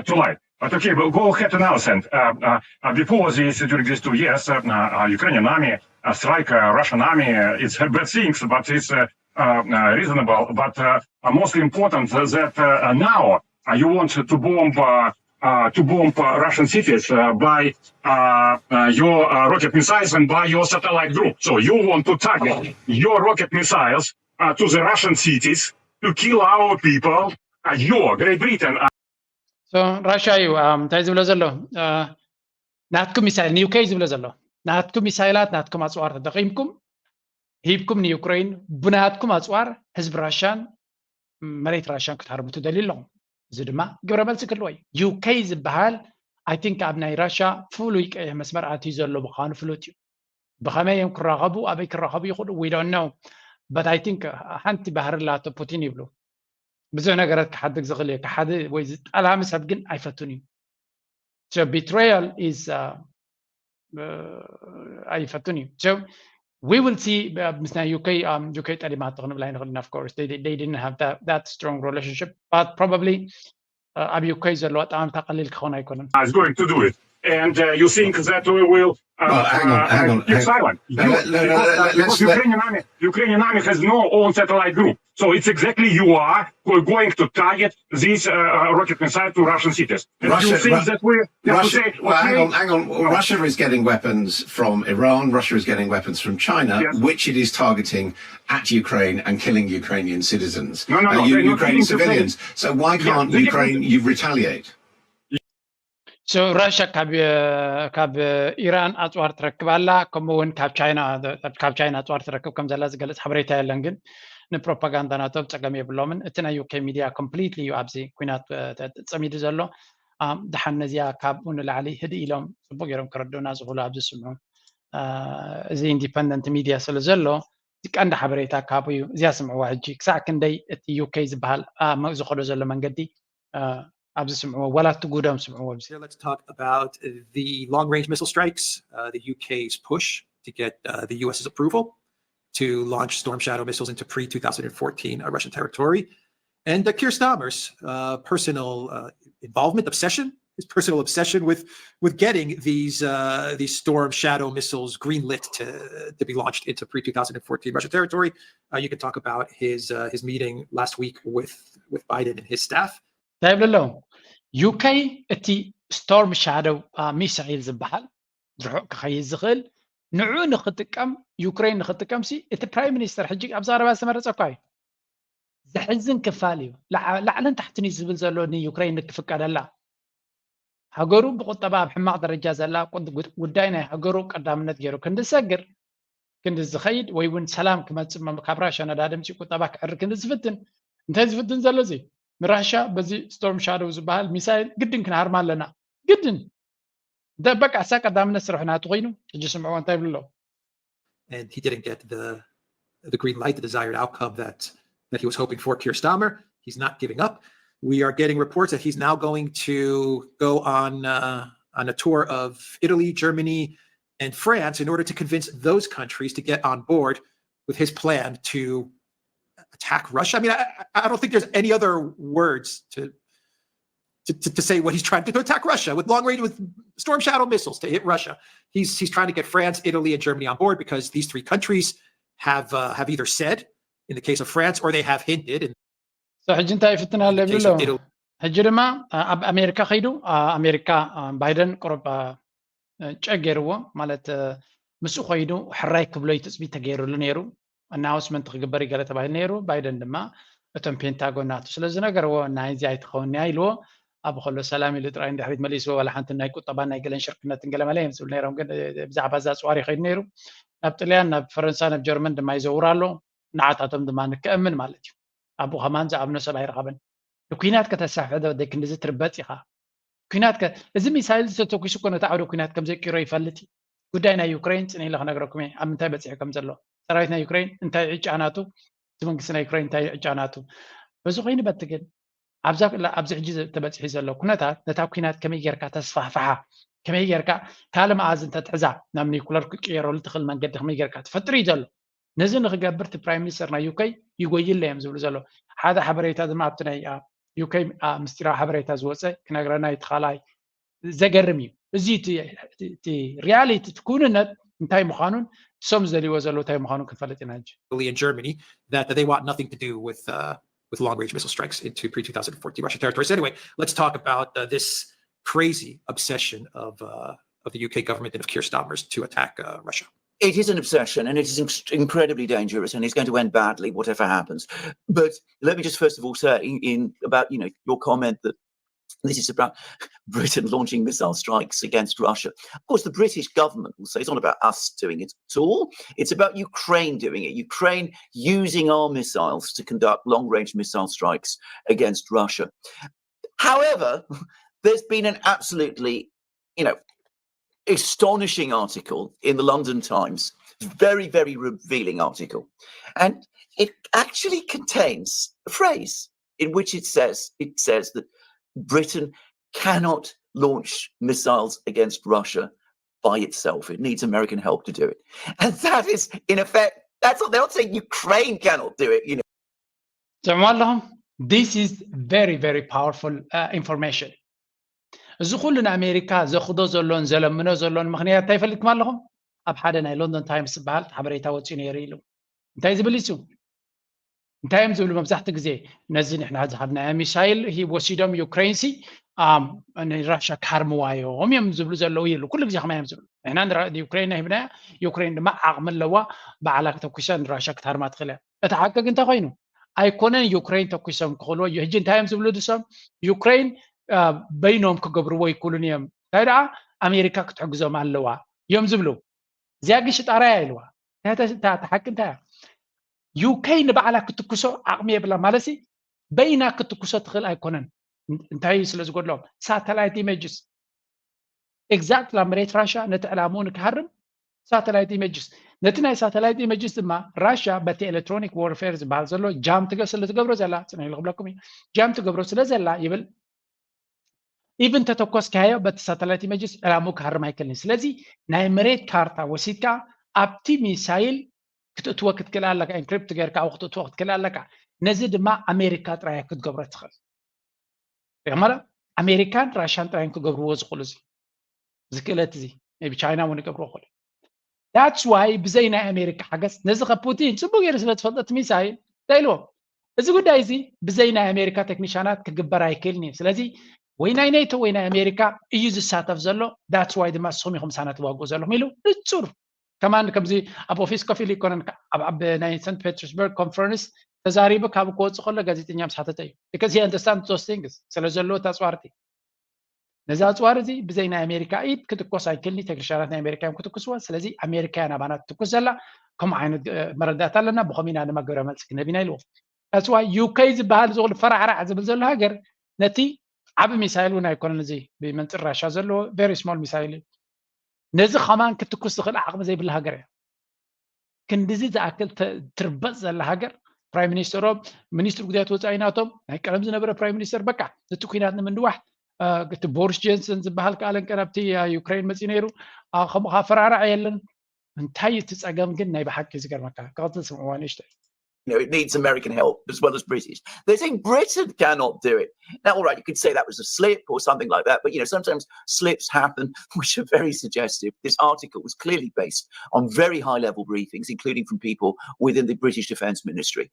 To lie. But okay, but go ahead and understand. Uh, uh, uh, before this, during these two years, uh, uh, Ukrainian army uh, strike uh, Russian army. Uh, it's bad things, but it's uh, uh, uh, reasonable. But uh, uh, most important that uh, uh, now uh, you want to bomb uh, uh, to bomb uh, Russian cities uh, by uh, uh, your uh, rocket missiles and by your satellite group. So you want to target your rocket missiles uh, to the Russian cities to kill our people. Uh, you, Great Britain, uh, ራሽያ እዩ እንታይ ዝብሎ ዘሎ? ናትኩም ሚሳይል ንዩኬ ዝብሎ ዘሎ ናትኩም ሚሳይላት ናትኩም ኣፅዋር ተጠቂምኩም ሂብኩም ንዩክሬን ብናትኩም ኣፅዋር ህዝቢ ራሽያን መሬት ራሽያን ክትሃርሙ ትደልዩ ኣለኹም። እዚ ድማ ግብረ መልሲ ክህልዎ እዩ። ዩኬ ዝበሃል I think ኣብ ናይ ራሽያ ፍሉይ ቀይሕ መስመር ኣትዩ ዘሎ ምዃኑ ፍሉጥ እዩ። ብኸመይ እዮም ክራኸቡ ኣበይ ክራኸቡ ይኽእሉ we don't know. But I think ሓንቲ ባህሪ ላቶ ፑቲን ይብሉ ብዙሕ ነገራት ክሓድግ ዝኽእል እዩ። ክሓደ ወይ ዝጠላሚ ሰብ ግን ኣይፈቱን እዩ። So betrayal is ኣይፈቱን እዩ። So we will see ምስ ናይ ዩኬ ዩኬ ጠሊማቶ ክንብል ኣይንኽእልን። Of course they didn't have that strong relationship but probably ኣብ ዩኬ ዘለዋ ጠማምታ ቀሊል ክኸውን ኣይኮነን። Is going to do it and uh, you think that we will uh, Well, hang on, hang on, keep hang- silent. Let- let- let- let- let's- Ukrainian army, Ukrainian army has no own satellite group. So it's exactly you are who are going to target these uh, uh, rocket missiles to Russian cities. And you Russia- think Ru- that we have to Russia, say, well, hang okay, on, hang on. Well, Russia is getting weapons from Iran. Russia is getting weapons from China, Yes. which it is targeting at Ukraine and killing Ukrainian citizens, No, no, no, uh, U- they're not Ukrainian killing civilians. So why can't they- Ukraine you retaliate? So ራሽያ ካብ ካብ ኢራን ኣፅዋር ትረክብ ኣላ፣ ከምኡ እውን ካብ ቻይና ካብ ቻይና ኣፅዋር ትረክብ ከም ዘላ ዝገልፅ ሓበሬታ የለን። ግን ንፕሮፓጋንዳ ናቶም ፀገም የብሎምን። እቲ ናይ ዩኬ ሚድያ ኮምፕሊትሊ እዩ ኣብዚ ኩናት ጸሚዱ ዘሎ። ደሓን ነዚኣ ካብኡ ንላዕሊ ህድእ ኢሎም ፅቡቅ ገይሮም ክረድኡና ዝኽእሉ ኣብዚ ዝስምዑ እዚ ኢንዲፐንደንት ሚድያ ስለ ዘሎ ቀንዲ ሓበሬታ ካብኡ እዩ። እዚኣ ስምዕዋ ሕጂ ክሳዕ ክንደይ እቲ ዩኬ ዝበሃል ዝኸዶ ዘሎ መንገዲ ኣብዚ ስምዕዎ ዋላ እቲ ጉዶም ስምዕዎ። Let's talk about the long-range missile strikes, uh, the U K's push to get uh, the U S's approval to launch Storm Shadow missiles into pre two thousand fourteen uh, Russian territory, and uh, Keir Starmer's uh, personal uh, involvement, obsession, his personal obsession with with getting these uh, these Storm Shadow missiles greenlit to to be launched into pre two thousand fourteen Russian territory. Uh, you can talk about his uh, his meeting last week with with Biden and his staff. እንታይ ይብሉ ኣለዉ? ዩኬ እቲ ስቶርም ሻዶው ሚሳይል ዝበሃል ርሑቕ ክኸይድ ዝኽእል ንዑ ንክጥቀም ዩክሬን ንክጥቀም ሲ እቲ ፕራይም ሚኒስተር ሕጂ ኣብ ዘረባ ዝተመረፀ እኳ እዩ። ዘሕዝን ክፋል እዩ። ላዕልን ታሕትን እዩ ዝብል ዘሎ ንዩክሬን ንክፍቀደላ ሃገሩ ብቁጠባ ኣብ ሕማቕ ደረጃ ዘላ ጉዳይ ናይ ሃገሩ ቀዳምነት ገይሩ ክንዲ ዝሰግር ክንዲ ዝኸይድ ወይ እውን ሰላም ክመፅእ ካብ ራሻ ነዳዲ ምፅኡ ቁጠባ ክዕሪ ክንዲ ዝፍትን እንታይ ዝፍትን ዘሎ እዚ ንራሻ በዚ ስቶርም ሻዶው ዝበሃል ሚሳይል ግድን ክንሃርማ ኣለና ግድን በቃ እሳ ቀዳምነት ስርሑ ናቱ ኮይኑ ሕጂ ስምዕዎ እንታይ ይብሉ ኣለዉ and he didn't get the the green light, the desired outcome that that he was hoping for. Keir Starmer, he's not giving up. We are getting reports that he's now going to go on uh, on a tour of Italy, Germany, and France in order to convince those countries to get on board with his plan to attack Russia. I mean, I, I don't think there's any other words to to, to, to say what he's trying to do to attack Russia with long range with storm shadow missiles to hit Russia. He's he's trying to get France, Italy, and Germany on board because these three countries have uh, have either said, in the case of France, or they have hinted. And ሕጂ እንታይ ይፍትን ኣሎ ይብሉ ኣለዉ። ሕጂ ድማ ኣብ ኣሜሪካ ከይዱ ኣሜሪካ ባይደን ቁሩብ ጨ ገይርዎ ማለት ምስኡ ከይዱ ሕራይ ክብሎ እዩ ትፅቢት ተገይሩሉ ነይሩ። ኣናውንስመንት ክግበር ይገለ ተባሂሉ ነይሩ። ባይደን ድማ እቶም ፔንታጎን ናቱ ስለ ዝነገርዎ ናይዚ ኣይትኸውን እያ ኢልዎ። ኣብ ከሎ ሰላም ኢሉ ጥራይ እንድሕሪት መሊስዎ ዋላ ሓንቲ ናይ ቁጠባን ናይ ገለን ሽርክነትን ገለመለ እዮም ዝብል ነይሮም። ግን ብዛዕባ እዛ ኣፅዋር ይኸይዱ ነይሩ። ናብ ጥልያን ናብ ፈረንሳ ናብ ጀርመን ድማ ይዘውር ኣሎ። ንዓታቶም ድማ ንከእምን ማለት እዩ። ኣብኡ ከማን ዝኣምኖ ሰብ ኣይረኸበን። ንኩናት ከተሳሕፈ ዶ ክንድዚ ትርበፅ ኢኻ? ኩናት እዚ ሚሳይል ዝተተኩሱ እኮ ነቲ ዓውደ ኩናት ከም ዘቂሮ ይፈልጥ እዩ። ጉዳይ ናይ ዩክሬን ፅን ኢለ ክነግረኩም እየ ኣብ ምንታይ በፂሑ ከም ዘሎ ሰራዊት ናይ ዩክሬን እንታይ ዕጫ ናቱ እቲ መንግስቲ ናይ ዩክሬን እንታይ ዕጫ ናቱ በዚ ኮይኑ በቲ ግን ኣብዚ ሕጂ ተበፂሑ ዘሎ ኩነታት ነታ ኩናት ከመይ ጌርካ ተስፋሕፍሓ ከመይ ጌርካ ካልእ መኣዝ እንተትሕዛ ናብ ኒኩለር ክቅየረሉ ትኽእል መንገዲ ከመይ ጌርካ ትፈጥር እዩ ዘሎ ነዚ ንክገብር እቲ ፕራይም ሚኒስተር ናይ ዩከይ ይጎይለ እዮም ዝብሉ ዘሎ ሓደ ሓበሬታ ድማ ኣብቲ ናይ ዩከይ ምስጢራዊ ሓበሬታ ዝወፀ ክነግረና እቲ ካልኣይ ዘገርም እዩ እዚ እቲ ሪያሊቲ እቲ ክውንነት እንታይ ምዃኑን እሶም ዝደልይዎ ዘለዉ እንታይ ምዃኑ ክንፈልጥ ኢና ሕጂ in Germany that they want nothing to do with uh, with long-range missile strikes into pre-two thousand fourteen Russian territory. So anyway, let's talk about uh, this crazy obsession of uh, of the U K government and of Keir Starmer's to attack uh, Russia. It is an obsession, and it is incredibly dangerous, and it's going to end badly, whatever happens. But let me just first of all say, in, in about you know your comment that this is about Britain launching missile strikes against Russia. Of course, the British government will say it's not about us doing it at all. It's about Ukraine doing it. Ukraine using our missiles to conduct long-range missile strikes against Russia. However, there's been an absolutely, you know, astonishing article in the London Times, very, very revealing article. And it actually contains a phrase in which it says it says that Britain cannot launch missiles against Russia by itself. It needs American help to do it. And that is, in effect, that's what they're not saying Ukraine cannot do it, you know. ትሰምዑ ኣለኹም? This is very, very powerful uh, information. እዚ ኩሉ ንኣሜሪካ ዘኽዶ ዘሎን ዘለምኖ ዘሎን ምኽንያት እንታይ ይፈልጥኩም ኣለኹም? ኣብ ሓደ ናይ ሎንዶን ታይምስ ዝበሃል ሓበሬታ ወፂኡ ነይሩ ኢሉ እንታይ ዝብል ይሱ እንታይ እዮም ዝብሉ መብዛሕትኡ ግዜ ነዚ ንሕና ዝሃብናዮ ሚሳይል ወሲዶም ዩክሬን ሲ ንራሻ ካርምዋ እዮም እዮም ዝብሉ ዘለዉ ይሉ ኩሉ ግዜ ከማ እዮም ዝብሉ ንሕና ዩክሬን ሂብናያ ዩክሬን ድማ ዓቕሚ ኣለዋ ባዕላ ተኩሳ ንራሻ ክትሃርማ ትኽእል እያ እቲ ሓቂ ግን እንታይ ኮይኑ ኣይኮነን ዩክሬን ተኩሶም ክኽእልዎ እዩ ሕጂ እንታይ እዮም ዝብሉ ድሶም ዩክሬን በይኖም ክገብርዎ ይክእሉን እዮም እንታይ ደኣ ኣሜሪካ ክትሕግዞም ኣለዋ እዮም ዝብሉ እዚኣ ግን ሽጣራያ ኢልዋ ተሓቂ እንታይ ዩከይ ንባዕላ ክትኩሶ ዓቕሚ የብላ ማለት በይና ክትኩሶ ትኽእል ኣይኮነን እንታይ ስለ ዝጎድሎም ሳተላይት ኢሜጅስ ኤግዛክት ላ መሬት ራሻ ነቲ ዕላምኡ ንክሃርም ሳተላይት ኢሜጅስ ነቲ ናይ ሳተላይት ኢሜጅስ ድማ ራሻ በቲ ኤሌክትሮኒክ ዋርፌር ዝበሃል ዘሎ ጃም ትገ ስለ ትገብሮ ዘላ ፅነ ኢሉ ክብለኩም እዩ ጃም ትገብሮ ስለ ዘላ ይብል ኢቭን ተተኮስካዮ በቲ ሳተላይት ኢሜጅስ ዕላምኡ ክሃርም ኣይክእልን ስለዚ ናይ መሬት ካርታ ወሲድካ ኣብቲ ሚሳይል ክትእትዎ ክትክእል ኣለካ ኢንክሪፕት ገርካ ኣብ ክትእትዎ ክትክእል ኣለካ ነዚ ድማ ኣሜሪካ ጥራይ ክትገብሮ ትኽእል ማለት ኣሜሪካን ራሽያን ጥራይ ክገብርዎ ዝኽእሉ እዚ ዝክእለት እዚ ቢ ቻይና እውን ይገብርዎ ክእሉ that's why ብዘይ ናይ ኣሜሪካ ሓገዝ ነዚ ከ ፑቲን ፅቡቅ ገይሩ ስለ ዝፈልጠት ሚሳይል እንታይ ኢልዎም እዚ ጉዳይ እዚ ብዘይ ናይ ኣሜሪካ ቴክኒሻናት ክግበር ኣይክእልን እዩ ስለዚ ወይ ናይ ኔቶ ወይ ናይ ኣሜሪካ እዩ ዝሳተፍ ዘሎ። That's why ድማ ንስኹም ኢኹም ምሳና ትዋግኡ ዘለኹም ኢሉ ንጹር ከማንድ ከምዚ ኣብ ኦፊስ ኮፍ ኢሉ ይኮነን፣ ኣብ ኣብ ናይ ሰንት ፔተርስበርግ ኮንፈረንስ ተዛሪቡ ካብ ክወፅእ ከሎ ጋዜጠኛ ምስ ሓተተ እዩ። Because he understands those things፣ ስለ ዘለዎ እቲ ኣፅዋርቲ። ነዚ ኣፅዋር እዚ ብዘይ ናይ ኣሜሪካ ኢድ ክትኮስ ኣይክልኒ፣ ቴክኒሻናት ናይ ኣሜሪካ እዮም ክትኩስዎ። ስለዚ ኣሜሪካ እያ ናባና ትትኩስ ዘላ። ከምኡ ዓይነት መረዳእታ ኣለና፣ ብኸምኡ ኢና ድማ ግብረ መልሲ ክንህብ ኢና ኢልዎ። That's why ዩ ኬ ዝበሃል ዝኹሉ ፈራዕራዕ ዝብል ዘሎ ሃገር ነቲ ዓቢ ሚሳይል እውን ኣይኮነን፣ እዚ ብመንፅር ራሻ ዘለዎ very small ሚሳይል እዩ። ነዚ ከማን ክትኩስ ዝኽእል ዓቕሚ ዘይብላ ሃገር እያ። ክንድዚ ዝኣክል ትርበፅ ዘላ ሃገር፣ ፕራይም ሚኒስተሮም፣ ሚኒስትር ጉዳያት ወፃኢ ናቶም ናይ ቀደም ዝነበረ ፕራይም ሚኒስተር፣ በቃ እቲ ኩናት ንምንዋሕ እቲ ቦሪስ ጆንሰን ዝበሃል ከኣለን ቀን ኣብቲ ዩክሬን መፂኡ ነይሩ። ከምኡ ከዓ ፈራርዕ የለን። እንታይ እቲ ፀገም ግን ናይ ብሓቂ ዝገርመካ፣ ክቐፅል ስምዕዋ ንእሽተይ። You know, it needs American help as well as British. They're saying Britain cannot do it. Now, all right, you could say that was a slip or something like that, but you know, sometimes slips happen, which are very suggestive. This article was clearly based on very high level briefings, including from people within the British Defence Ministry.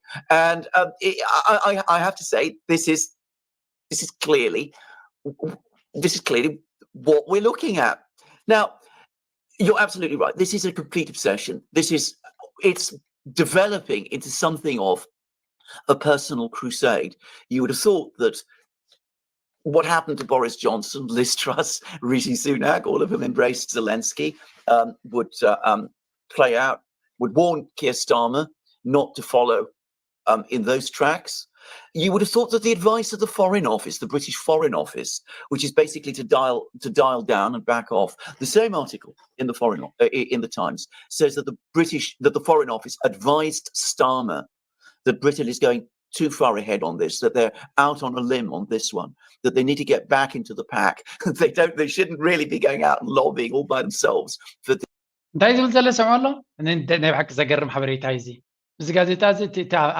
And um, it, I, I, I have to say, this is this is clearly this is clearly what we're looking at. Now, you're absolutely right. This is a complete obsession. This is it's developing into something of a personal crusade. You would have thought that what happened to Boris Johnson, Liz Truss, Rishi Sunak, all of whom embraced Zelensky, um, would uh, um, play out, would warn Keir Starmer not to follow um, in those tracks. You would have thought that the advice of the Foreign Office, the British Foreign Office, which is basically to dial to dial down and back off, the same article in the Foreign uh, in the Times says that the British that the Foreign Office advised Starmer that Britain is going too far ahead on this, that they're out on a limb on this one, that they need to get back into the pack. they don't, they shouldn't really be going out and lobbying all by themselves for the እንታይ ዝብል ዘሎ ሰምዖ ኣሎ። ናይ ብሓቂ ዘገርም ሓበሬታ እዩ እዚ። እዚ ጋዜጣ እዚ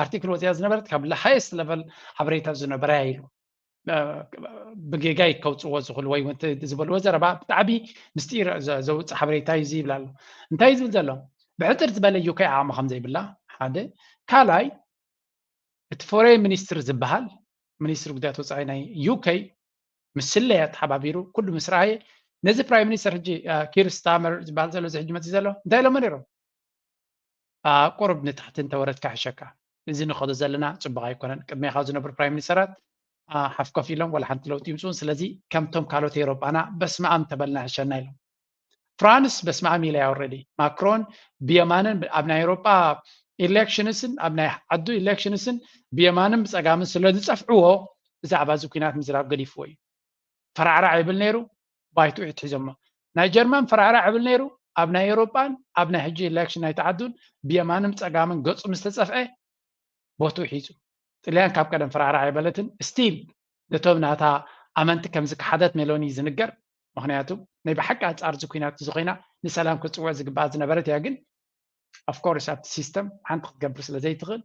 ኣርቲክል ወፅያ ዝነበረት ካብ ሃየስት ለቨል ሓበሬታ ዝነበረ ኢሉ ብጌጋ ከውፅዎ ዝኽእሉ ወይ ዝበልዎ ዘረባ ብጣዕሚ ምስጢር ዘውፅእ ሓበሬታ እዩ እዚ ይብል ኣሎ። እንታይ ዝብል ዘሎ ብሕፅር ዝበለ ዩ ኬ ዓቕሚ ከም ዘይብላ ሓደ፣ ካልኣይ እቲ ፎሬን ሚኒስትር ዝበሃል ሚኒስትር ጉዳያት ወፃኢ ናይ ዩ ኬ ምስ ስለያ ተሓባቢሩ ኩሉ ምስ ረኣየ ነዚ ፕራይም ሚኒስተር ሕጂ ኪር ስታመር ዝበሃል ዘሎ እዚ ሕጂ መፅእ ዘሎ እንታይ ኢሎሞ ነይሮም? ቁሩብ ንታሕቲ እንተወረድካ ሕሸካ። እዚ ንኸዶ ዘለና ፅቡቕ ኣይኮነን። ቅድሜኻ ዝነብሩ ፕራይም ሚኒስተራት ሓፍኮፍ ኢሎም ዋላ ሓንቲ ለውጢ ይምፅኡን። ስለዚ ከምቶም ካልኦት ኤሮጳና በስመኣም ተበልና ሕሸና ኢሎም። ፍራንስ በስመኣም ኢለ ያ ኦልሬዲ። ማክሮን ብየማንን ኣብ ናይ ኤሮጳ ኢሌክሽንስን ኣብ ናይ ዓዱ ኢሌክሽንስን ብየማንን ብፀጋምን ስለ ዝፀፍዕዎ ብዛዕባ እዚ ኩናት ምዝራብ ገዲፍዎ እዩ። ፈራዕራዕ ይብል ነይሩ፣ ባይትኡ ትሒዞሞ። ናይ ጀርመን ፈራዕራዕ ይብል ነይሩ፣ ኣብ ናይ ኤሮጳን ኣብ ናይ ሕጂ ኢሌክሽን ናይ ተዓዱን ብየማንን ብፀጋምን ገፁ ምስ ተፀፍዐ ቦትኡ ሒዙ። ጥልያን ካብ ቀደም ፈራዕራዕ ኣይበለትን። ስቲል ነቶም ናታ ኣመንቲ ከም ዝከሓደት ሜሎኒ እዩ ዝንገር። ምክንያቱ ናይ ብሓቂ ኣንፃር እዚ ኩናት እዚ ኮይና ንሰላም ክትፅውዕ ዝግባኣ ዝነበረት እያ። ግን ኦፍኮርስ ኣብቲ ሲስተም ሓንቲ ክትገብር ስለ ዘይትኽእል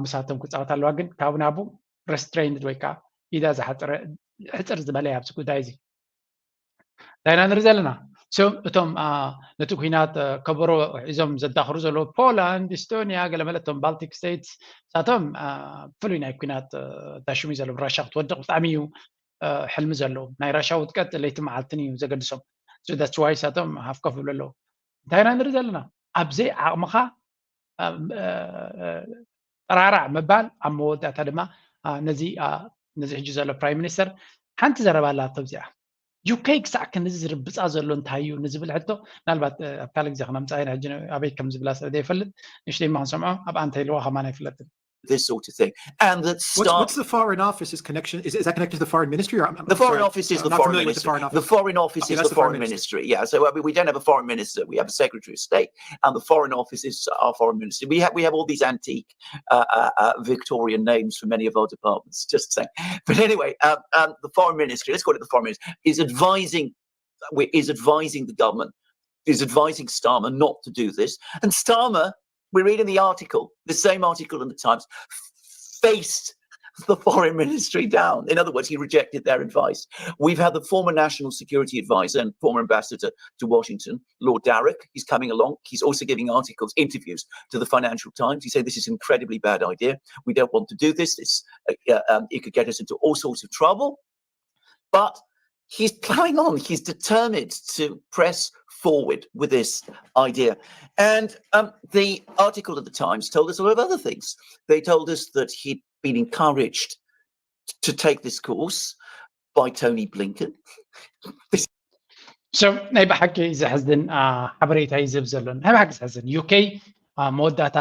ምሳቶም ክፃወት ኣለዋ። ግን ካብ ናቡ ረስትሬይንድ ወይ ከዓ ኢዳ ዝሓፀረ ሕፅር ዝበለ ኣብዚ ጉዳይ እዚ እንታይ ኢና ንርኢ ዘለና? እቶም ነቲ ኩናት ከበሮ ሒዞም ዘዳኽሩ ዘለዉ ፖላንድ፣ ኢስቶኒያ፣ ገለመለ እቶም ባልቲክ ስቴትስ ሳቶም ፍሉይ ናይ ኩናት ታሽሙ ዘለዎም። ራሻ ክትወድቕ ብጣዕሚ እዩ ሕልሚ ዘለዎም። ናይ ራሻ ውድቀት ለይቲ መዓልትን እዩ ዘገድሶም። ዳትስ ዋይ ሳቶም ሃፍ ኮፍ ይብሉ ኣለዉ። እንታይ ኢና ንርኢ ዘለና? ኣብ ዘይ ዓቕምኻ ጠራራዕ ምባል ኣብ መወዳእታ ድማ ነዚ ነዚ ሕጂ ዘሎ ፕራይም ሚኒስተር ሓንቲ ዘረባ ኣላ ኣብዚኣ ዩኬ ክሳዕ ክንዚ ዝርብፃ ዘሎ እንታይ እዩ ንዝብል ሕቶ ምናልባት ኣብ ካልእ ግዜ ክነምፃ ኢና። ሕጂ ኣበይ ከም ዝብላ ስለ ዘይፈልጥ ንእሽተይ እማ ክንሰምዖ ኣብኣ እንታይ ኢልዋ ከማን ኣይፍለጥን። this sort of thing. And that What's, start what's the Foreign Office is connection? Is, is that connected to the Foreign Ministry? Or I'm, I'm the Foreign sorry, Office is I'm the not Foreign familiar with Ministry. the Foreign Office. The Foreign Office Okay, is that's the the Foreign Foreign Ministry. Ministry. Yeah, so uh, we, we don't have a Foreign Minister. We have a Secretary of State, and the Foreign Office is our Foreign Ministry. We have we have all these antique uh, uh, uh, Victorian names for many of our departments. Just saying. But anyway, um, um, the Foreign Ministry, let's call it the Foreign Ministry, is advising we- is advising the government, is advising Starmer not to do this. And Starmer, we read in the article, the same article in the Times, faced the foreign ministry down. In other words, he rejected their advice. We've had the former national security advisor and former ambassador to Washington, Lord Darroch. He's coming along. He's also giving articles, interviews to the Financial Times. He said this is an incredibly bad idea. We don't want to do this. This uh, uh, um, it could get us into all sorts of trouble. But he's ploughing on. He's determined to press forward with this idea. And um, the article of the Times told us a lot of other things. They told us that he'd been encouraged to take this course by Tony Blinken. So ናይ ብሓቂ ዘሕዝን ሓበሬታ እዩ ዝህብ ዘሎ። ናይ ብሓቂ ዘሕዝን። ዩኬ መወዳእታ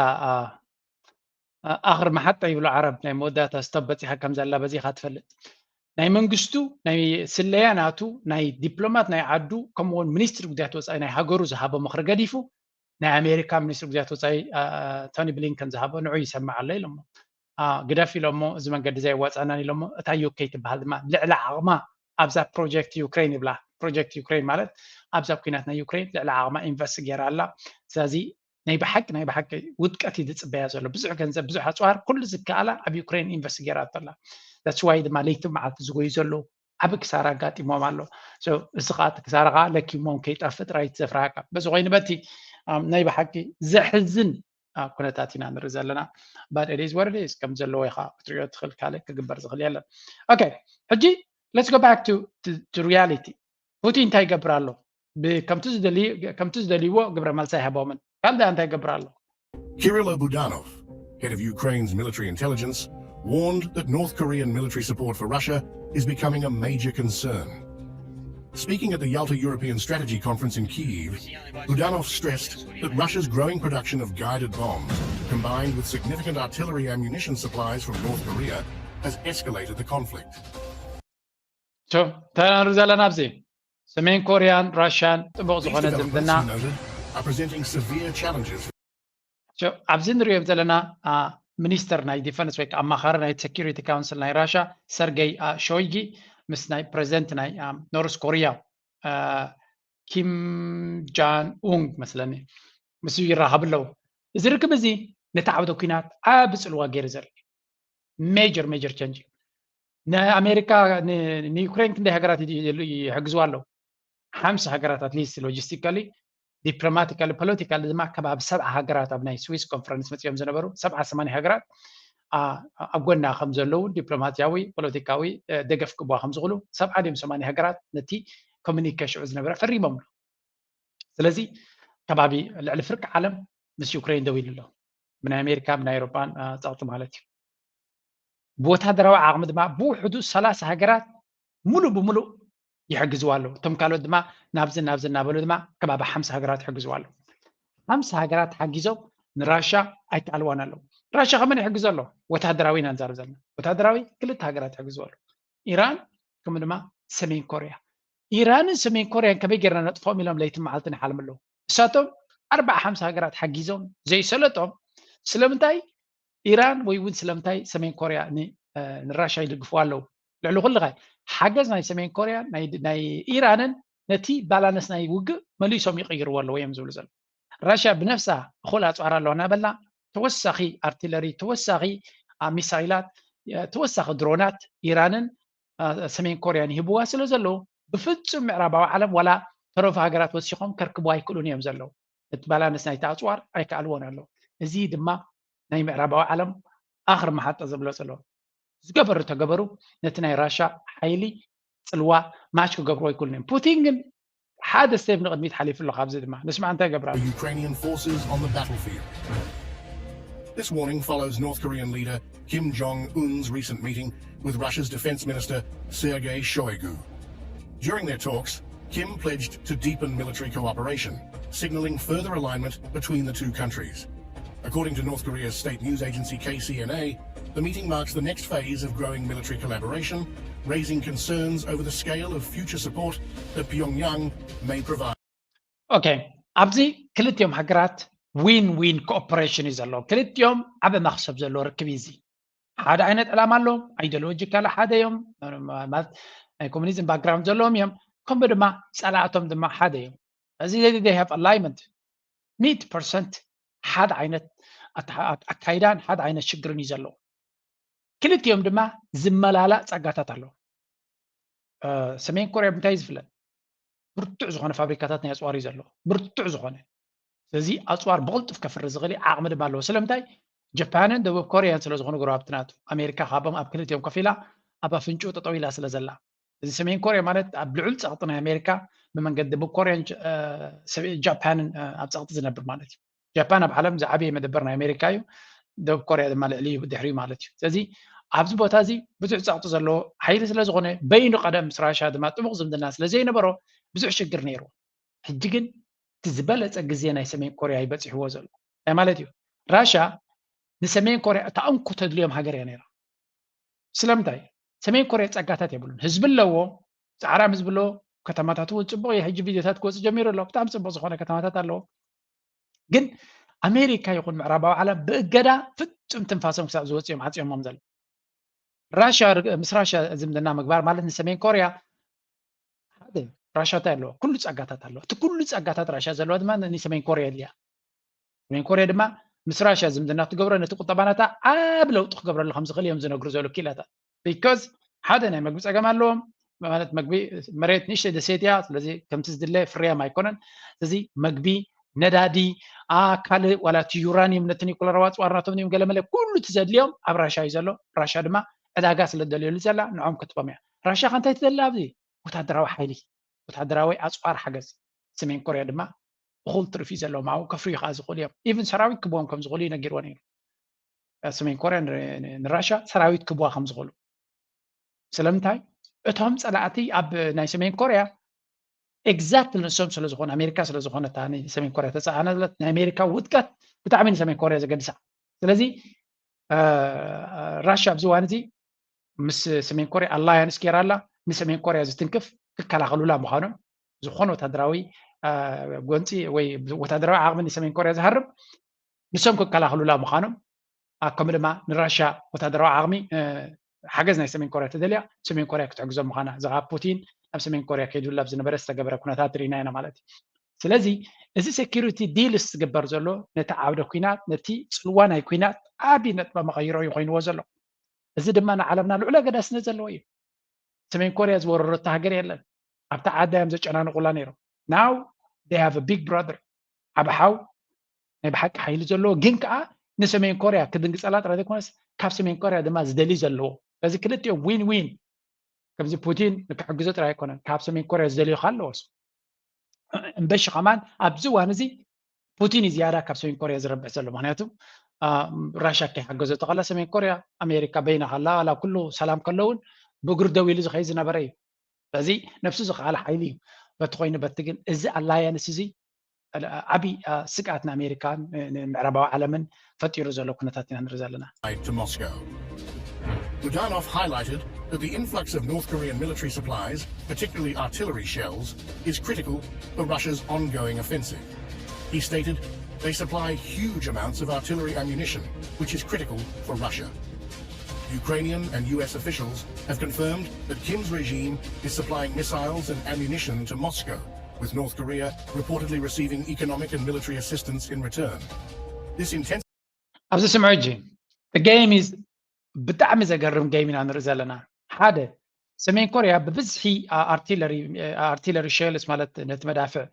ኣኽር መሓጣ ይብሉ ዓረብ። ናይ መወዳእታ ስቶፕ በፂሓ ከም ዘላ በዚኻ ትፈልጥ። ናይ መንግስቱ ናይ ስለያ ናቱ ናይ ዲፕሎማት ናይ ዓዱ ከምኡውን ሚኒስትሪ ጉዳያት ወፃኢ ናይ ሃገሩ ዝሃቦ ምኽሪ ገዲፉ ናይ ኣሜሪካ ሚኒስትሪ ጉዳያት ወፃኢ ቶኒ ብሊንከን ዝሃቦ ንዑ ይሰምዕ ኣሎ ኢሎሞ። ግደፍ ኢሎሞ፣ እዚ መንገዲ ዘየዋፃናን ኢሎሞ። እታ ዩኬ ትበሃል ድማ ልዕሊ ዓቕማ ኣብዛ ፕሮጀክት ዩክሬን ይብላ። ፕሮጀክት ዩክሬን ማለት ኣብዛ ኩናት ናይ ዩክሬን ልዕሊ ዓቕማ ኢንቨስት ገይራ ኣላ። ስለዚ ናይ ብሓቂ ናይ ብሓቂ ውድቀት እዩ ዝፅበያ ዘሎ። ብዙሕ ገንዘብ፣ ብዙሕ ኣፅዋር፣ ኩሉ ዝከኣላ ኣብ ዩክሬን ኢንቨስት ገይራ ኣላ። ዳትስ ዋይ ድማ ለይቲ መዓልቲ ዝጎዩ ዘለዉ ዓቢ ክሳራ ኣጋጢሞም ኣሎ። እዚ ከዓ እቲ ክሳራ ከዓ ለኪሞም ከይጠፍእ ጥራይ ትዘፍርሃካ። በዚ ኮይኑ በቲ ናይ ብሓቂ ዘሕዝን ኩነታት ኢና ንርኢ ዘለና። But it is what it is። ከም ዘለዎ ኢኻ ክትሪኦ ትኽእል፣ ካልእ ክግበር ዝኽእል የለን። Okay፣ ሕጂ let's go back to reality። ፑቲን እንታይ ይገብር ኣሎ? ከምቲ ዝደልይዎ ግብረ መልሲ ኣይሃቦምን። ካልእ እንታይ ይገብር ኣሎ? Kirill Budanov, head of Ukraine's military intelligence, warned that North Korean military support for Russia is becoming a major concern. Speaking at the Yalta European Strategy Conference in Kyiv, Budanov stressed that Russia's growing production of guided bombs, combined with significant artillery ammunition supplies from North Korea, has escalated the conflict. ተናሩ ዘለና ኣብዚ ሰሜን ኮሪያን ራሽያን ጥቡቕ ዝኾነ ዝምድና ኣብዚ ንሪኦም ዘለና ሚኒስተር ናይ ዲፈንስ ወይ ኣማኻሪ ናይ ሴኪሪቲ ካውንስል ናይ ራሻ ሰርጌይ ሾይጊ ምስ ናይ ፕሬዚደንት ናይ ኖርስ ኮሪያ ኪም ጃን ኡንግ መስለኒ ምስ ይራኸብ ኣለዉ። እዚ ርክብ እዚ ነቲ ዓውደ ኩናት ዓቢ ጽልዋ ገይሩ ዘርኢ ሜጀር ሜጀር ቸንጅ እዩ። ንኣሜሪካ ንዩክሬን ክንደይ ሃገራት ይሕግዝዋ ኣለዉ? ሓምሳ ሃገራት ኣትሊስት ሎጂስቲካሊ ዲፕሎማቲካሊ ፖለቲካሊ ድማ ከባቢ ሰብዓ ሃገራት ኣብ ናይ ስዊስ ኮንፈረንስ መፂኦም ዝነበሩ ሰብዓ ሰማንያ ሃገራት ኣብ ጎና ከም ዘለዉ ዲፕሎማሲያዊ ፖለቲካዊ ደገፍ ክብዋ ከም ዝኽእሉ ሰብዓ ድዮም ሰማንያ ሃገራት ነቲ ኮሚኒኬ ሽዑ ዝነበረ ፈሪሞም ኣለዉ። ስለዚ ከባቢ ልዕሊ ፍርቂ ዓለም ምስ ዩክሬን ደው ኢሉ ኣሎ። ብናይ ኣሜሪካ ብናይ ኤሮጳን ፀቕጢ ማለት እዩ። ብወታደራዊ ዓቕሚ ድማ ብውሕዱ ሰላሳ ሃገራት ሙሉእ ብሙሉእ ይሕግዝዋ ኣለዉ። እቶም ካልኦት ድማ ናብዚ ናብዚ እናበሉ ድማ ከባቢ ሓምሳ ሃገራት ይሕግዝዋ ኣለዉ። ሓምሳ ሃገራት ሓጊዞም ንራሻ ኣይከኣልዋን ኣለዉ። ራሻ ከመን ይሕግዞ ኣሎ? ወታደራዊ ኢና ንዛረብ ዘለና። ወታደራዊ ክልተ ሃገራት ይሕግዝዋ ኣለዉ። ኢራን ከምኡ ድማ ሰሜን ኮርያ። ኢራንን ሰሜን ኮርያን ከመይ ጌርና ነጥፍኦም ኢሎም ለይትን መዓልትን ይሓልሙ ኣለዉ። እሳቶም ኣርባዓ ሓምሳ ሃገራት ሓጊዞም ዘይሰለጦም ስለምንታይ ኢራን ወይ እውን ስለምንታይ ሰሜን ኮርያ ንራሻ ይድግፍዋ ኣለዉ? ልዕሊ ኩሉ ኸ ሓገዝ ናይ ሰሜን ኮርያ ናይ ኢራንን ነቲ ባላንስ ናይ ውግእ መሊሶም ይቕይርዎ ኣለዉ እዮም ዝብሉ ዘለዉ። ራሽያ ብነፍሳ እኹል ኣፅዋር ኣለዋ እናበላ ተወሳኺ ኣርቲለሪ፣ ተወሳኺ ሚሳይላት፣ ተወሳኺ ድሮናት ኢራንን ሰሜን ኮርያን ይህብዋ ስለ ዘለዉ ብፍፁም ምዕራባዊ ዓለም ዋላ ተረፉ ሃገራት ወሲኾም ከርክብዋ ኣይክእሉን እዮም ዘለዉ። እቲ ባላንስ ናይቲ ኣፅዋር ኣይከኣልዎን ኣለዉ። እዚ ድማ ናይ ምዕራባዊ ዓለም ኣኽሪ መሓጣ ዘብሎ ዘሎ ዝገበሩ ተገበሩ ነቲ ናይ ራሻ ሓይሊ ፅልዋ ማች ክገብሩ ኣይክእሉን እዮም። ፑቲን ግን ሓደ ስቴፕ ንቕድሚት ሓሊፉ ኣሎ። ካብዚ ድማ ንስማዕ እንታይ ይገብራ ኣሎ። Ukrainian forces on the battlefield. This warning follows North Korean leader Kim Jong Un's recent meeting with Russia's defense minister Sergei Shoigu. During their talks, Kim pledged to deepen military cooperation, signaling further alignment between the two countries. According to North Korea's state news agency K C N A, the meeting marks the next phase of growing military collaboration, raising concerns over the scale of future support that Pyongyang may provide. ኦኬ፣ ኣብዚ ክልቲኦም ሃገራት ዊን ዊን ኮኦፐሬሽን እዩ ዘለዎ። ክልቲኦም ዓቢ መኽሰብ ዘለዎ ርክብ እዩ እዚ። ሓደ ዓይነት ዕላማ ኣለዎም፣ ኣይዲዮሎጂካሊ ሓደ እዮም፣ ማለት ናይ ኮሚኒዝም ባክግራውንድ ዘለዎም እዮም፣ ከምኡ ድማ ጸላእቶም ድማ ሓደ እዮም። እዚ they have alignment ሚእቲ ፐርሰንት ሓደ ዓይነት ኣካይዳን ሓደ ዓይነት ሽግርን እዩ ዘለዎ። ክልቲኦም ድማ ዝመላላእ ጸጋታት ኣለዎ። ሰሜን ኮርያ ብምንታይ ዝፍለጥ? ብርቱዕ ዝኾነ ፋብሪካታት ናይ ኣፅዋር እዩ ዘለዎ፣ ብርቱዕ ዝኾነ። ስለዚ ኣፅዋር ብቕልጡፍ ከፍሪ ዝኽእል ዓቕሚ ድማ ኣለዎ። ስለምንታይ? ጃፓንን ደቡብ ኮርያን ስለ ዝኾኑ ጎረባብቲ ናቱ፣ ኣሜሪካ ካብኦም ኣብ ክልቲኦም ከፊላ ኣብ ኣፍንጭኡ ጠጠው ኢላ ስለ ዘላ። እዚ ሰሜን ኮርያ ማለት ኣብ ልዑል ጸቕጢ ናይ ኣሜሪካ ብመንገዲ ደቡብ ኮርያን ጃፓንን ኣብ ጸቕጢ ዝነብር ማለት እዩ። ጃፓን ኣብ ዓለም ዝዓበየ መደበር ናይ ኣሜሪካ እዩ። ደቡብ ኮርያ ድማ ልዕሊ ድሕሪ ማለት እዩ። ስለዚ ኣብዚ ቦታ እዚ ብዙሕ ጸቕጢ ዘለዎ ሓይሊ ስለ ዝኾነ በይኑ ቀደም ምስ ራሻ ድማ ጥቡቕ ዝምድና ስለ ዘይነበሮ ብዙሕ ሽግር ነይሩ። ሕጂ ግን እቲ ዝበለጸ ግዜ ናይ ሰሜን ኮርያ ይበጽሕዎ ዘሎ እንታይ ማለት እዩ? ራሻ ንሰሜን ኮርያ እታ እንኮ ተድልዮም ሃገር እያ ነይራ። ስለምንታይ? ሰሜን ኮርያ ጸጋታት የብሉን። ህዝቢ ኣለዎ፣ ጻዕራም ህዝቢ ኣለዎ። ከተማታት እውን ጽቡቕ እዩ። ሕጂ ቪድዮታት ክወጽእ ጀሚሩ ኣሎ። ብጣዕሚ ጽቡቕ ዝኾነ ከተማታት ኣለዎ። ግን ኣሜሪካ ይኹን ምዕራባዊ ዓለም ብእገዳ ፍጹም ትንፋሶም ክሳብ ዝወጽእ እዮም ዓጽዮሞም ዘለዉ። ራሻ ምስ ራሻ ዝምድና ምግባር ማለት ንሰሜን ኮርያ ሓደ ራሻ እንታይ ኣለዎ? ኩሉ ጸጋታት ኣለዎ። እቲ ኩሉ ጸጋታት ራሻ ዘለዋ ድማ ንሰሜን ኮርያ የድልያ። ሰሜን ኮርያ ድማ ምስ ራሻ ዝምድና ትገብሮ ነቲ ቁጠባናታ ዓብ ለውጢ ክገብረሉ ከም ዝኽእል እዮም ዝነግሩ ዘለዉ ክኢላታት። ቢካዝ ሓደ ናይ መግቢ ጸገም ኣለዎም ማለት መግቢ መሬት ንእሽተይ ደሴት እያ። ስለዚ ከምቲ ዝድለ ፍርያም ኣይኮነን። ስለዚ መግቢ ነዳዲ ካልእ ዋላ እቲ ዩራኒየም ነቲ ኒኩለር ኣጽዋር ናቶም እዮም ገለመለ ኩሉ እቲ ዘድልዮም ኣብ ራሻ እዩ ዘሎ። ራሻ ድማ ዕዳጋ ስለ ደልየሉ ዘላ ንዖም ክትቦም እያ። ራሻ ከ እንታይ ትደሊ ኣብዚ ወታደራዊ ሓይሊ ወታደራዊ ኣጽዋር ሓገዝ ሰሜን ኮርያ ድማ እኹል ትርፊ ዘለዎም ኣብኡ ከፍርዩ ከዓ ዝኽእሉ እዮም። ኢቭን ሰራዊት ክብዎም ከም ዝኽእሉ ይነጊርዎ ነይሩ። ሰሜን ኮርያ ንራሻ ሰራዊት ክብዋ ከም ዝኽእሉ ስለምንታይ እቶም ፀላእቲ ኣብ ናይ ሰሜን ኮርያ ኤግዛክት ንሶም ስለዝኾነ ኣሜሪካ ስለዝኾነ ሰሜን ኮርያ ተፀዓነለት ናይ ኣሜሪካ ውድቀት ብጣዕሚ ንሰሜን ኮርያ ዘገድሳ ስለዚ ራሻ ኣብዚ እዋን እዚ ምስ ሰሜን ኮርያ ኣላያንስ ገይራ ኣላ ንሰሜን ኮርያ ዝትንክፍ ክከላኸሉላ ምዃኖም ዝኾነ ወታደራዊ ጎንፂ ወይ ወታደራዊ ዓቕሚ ንሰሜን ኮርያ ዝሃርም ንሶም ክከላኸሉላ ምዃኖም ከምኡ ድማ ንራሻ ወታደራዊ ዓቕሚ ሓገዝ ናይ ሰሜን ኮርያ ተደልያ ሰሜን ኮርያ ክትሕግዞ ምዃና እዚ ካብ ፑቲን ናብ ሰሜን ኮርያ ከይዱላ ዝነበረ ዝተገበረ ኩነታት ርኢና ኢና ማለት እዩ ስለዚ እዚ ሴኪሪቲ ዲልስ ዝግበር ዘሎ ነቲ ዓውደ ኩናት ነቲ ፅልዋ ናይ ኩናት ዓቢ ነጥባ መቐይሮ እዩ ኮይንዎ ዘሎ እዚ ድማ ንዓለምና ልዑል ኣገዳስነት ዘለዎ እዩ ሰሜን ኮርያ ዝወረረቶ ሃገር የለን ኣብታ ዓዳ እዮም ዘጨናንቁላ ነይሮም now they have a big brother ዓቢ ሓው ናይ ብሓቂ ሓይሊ ዘለዎ ግን ከዓ ንሰሜን ኮርያ ክድንግፀላ ጥራይ ዘይኮነስ ካብ ሰሜን ኮርያ ድማ ዝደሊ ዘለዎ ስለዚ ክልቲኦም ዊን ዊን ከምዚ ፑቲን ንክሕግዞ ጥራይ ኣይኮነን ካብ ሰሜን ኮርያ ዝደልዮ ከ ኣለዎስ እምበሺ ከማን ኣብዚ እዋን እዚ ፑቲን እዩ ዝያዳ ካብ ሰሜን ኮርያ ዝረብሕ ዘሎ ምክንያቱ ራሻ ከይሓገዘቶ ከላ ሰሜን ኮርያ ኣሜሪካ በይና ከላ ዋላ ኩሉ ሰላም ከለውን ብእግሩ ደው ኢሉ ዝኸይድ ዝነበረ እዩ በዚ ነብሱ ዝኸኣለ ሓይሊ እዩ በቲ ኮይኑ በቲ ግን እዚ ኣላያንስ እዚ ዓብዪ ስግኣት ንኣሜሪካን ንምዕራባዊ ዓለምን ፈጢሩ ዘሎ ኩነታት ኢና ንርኢ ዘለና to Moscow. Budanov highlighted that the influx of North Korean military supplies, particularly artillery shells, is critical for Russia's ongoing offensive. He stated they supply huge amounts of artillery ammunition, which is critical for Russia. Ukrainian and U S officials have confirmed that Kim's regime is supplying missiles and ammunition to Moscow, with North Korea reportedly receiving economic and military assistance in return. This intense ኣብዚ ስምዑ ሕጂ game is ብጣዕሚ ዘገርም game ኢና ንርኢ ዘለና ሓደ ሰሜን ኮርያ ብብዝሒ artillery shells ማለት ነቲ መዳፍዕ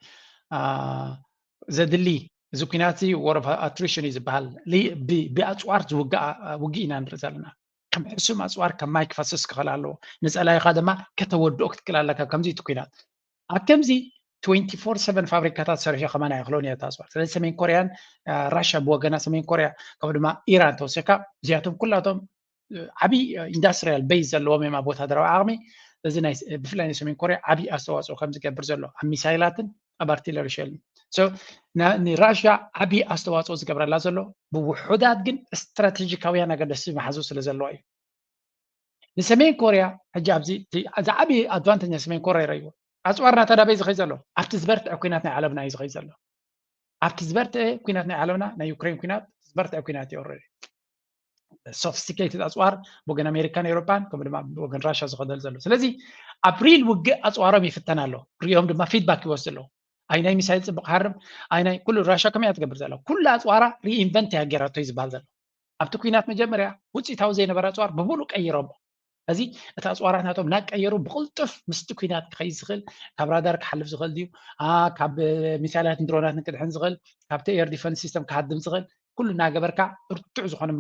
ዘድሊ እዚ ኩናት እዚ war of attrition እዩ ዝበሃል ብኣፅዋር ዝውግእ ውግእ ኢና ንርኢ ዘለና ከም ሕሱም ኣፅዋር ከም ማይ ክፈስስ ክኽእል ኣለዎ ንፀላይኻ ድማ ከተወድኦ ክትክእል ኣለካ ከምዚ እቲ ኩናት ኣብ ከምዚ twenty-four seven ፋብሪካታት ሰሪሑ ከማን ኣይኽእሎን እየ ተስፋ ስለዚ ሰሜን ኮርያን ራሽያ ብወገና ሰሜን ኮርያ ከምኡ ድማ ኢራን ተወሲካ እዚኣቶም ኩላቶም ዓብዪ ኢንዳስትሪያል ቤዝ ዘለዎም እዮም ኣብ ወታደራዊ ዓቕሚ እዚ ብፍላይ ናይ ሰሜን ኮርያ ዓብዪ ኣስተዋፅኦ ከም ዝገብር ዘሎ ኣብ ሚሳይላትን ኣብ ኣርቲለሪ ሸልን ንራሽያ ዓብዪ ኣስተዋፅኦ ዝገብረላ ዘሎ ብውሑዳት ግን ስትራቴጂካውያን ኣገደስቲ መሓዙ ስለ ዘለዎ እዩ ንሰሜን ኮርያ ሕጂ ኣብዚ ዝዓቢ ኣድቫንቴጅ ናይ ሰሜን ኮርያ ይረይዎ ኣፅዋር ናታ ዳበይ ዝኸይ ዘሎ ኣብቲ ዝበርትዐ ኩናት ናይ ዓለምና እዩ ዝኸይ ዘሎ ኣብቲ ዝበርትዐ ኩናት ናይ ዓለምና ናይ ዩክሬን ኩናት ዝበርትዐ ኩናት እዩ ኦልሬዲ ሶፊስቲኬትድ ኣፅዋር ብወገን ኣሜሪካን ኤውሮፓን ከምኡ ድማ ብወገን ራሽያ ዝኸደል ዘሎ ስለዚ ኣብ ሪል ውግእ ኣፅዋሮም ይፍተን ኣሎ ሪኦም ድማ ፊድባክ ይወስድ ኣለዉ ኣይ ናይ ሚሳይል ፅቡቅ ሃርም ኣይ ናይ ኩሉ ራሽያ ከመይ እያ ትገብር ዘላ ኩሉ ኣፅዋራ ሪኢንቨንት እያ ገይራቶ እዩ ዝበሃል ዘሎ ኣብቲ ኩናት መጀመርያ ውፅኢታዊ ዘይነበረ ኣፅዋር ብሙሉእ ቀይሮሞ እዚ እቲ ኣፅዋራት ናቶም እናቀየሩ ብቅልጡፍ ምስቲ ኩናት ክኸይድ ዝኽእል ካብ ራዳር ክሓልፍ ዝኽእል ድዩ ካብ ሚሳይላት ድሮናት ንክድሕን ዝኽእል ካብቲ ኤር ዲፈንስ ሲስተም ክሃድም ዝኽእል ኩሉ እናገበርካ ብርቱዕ ዝኾነ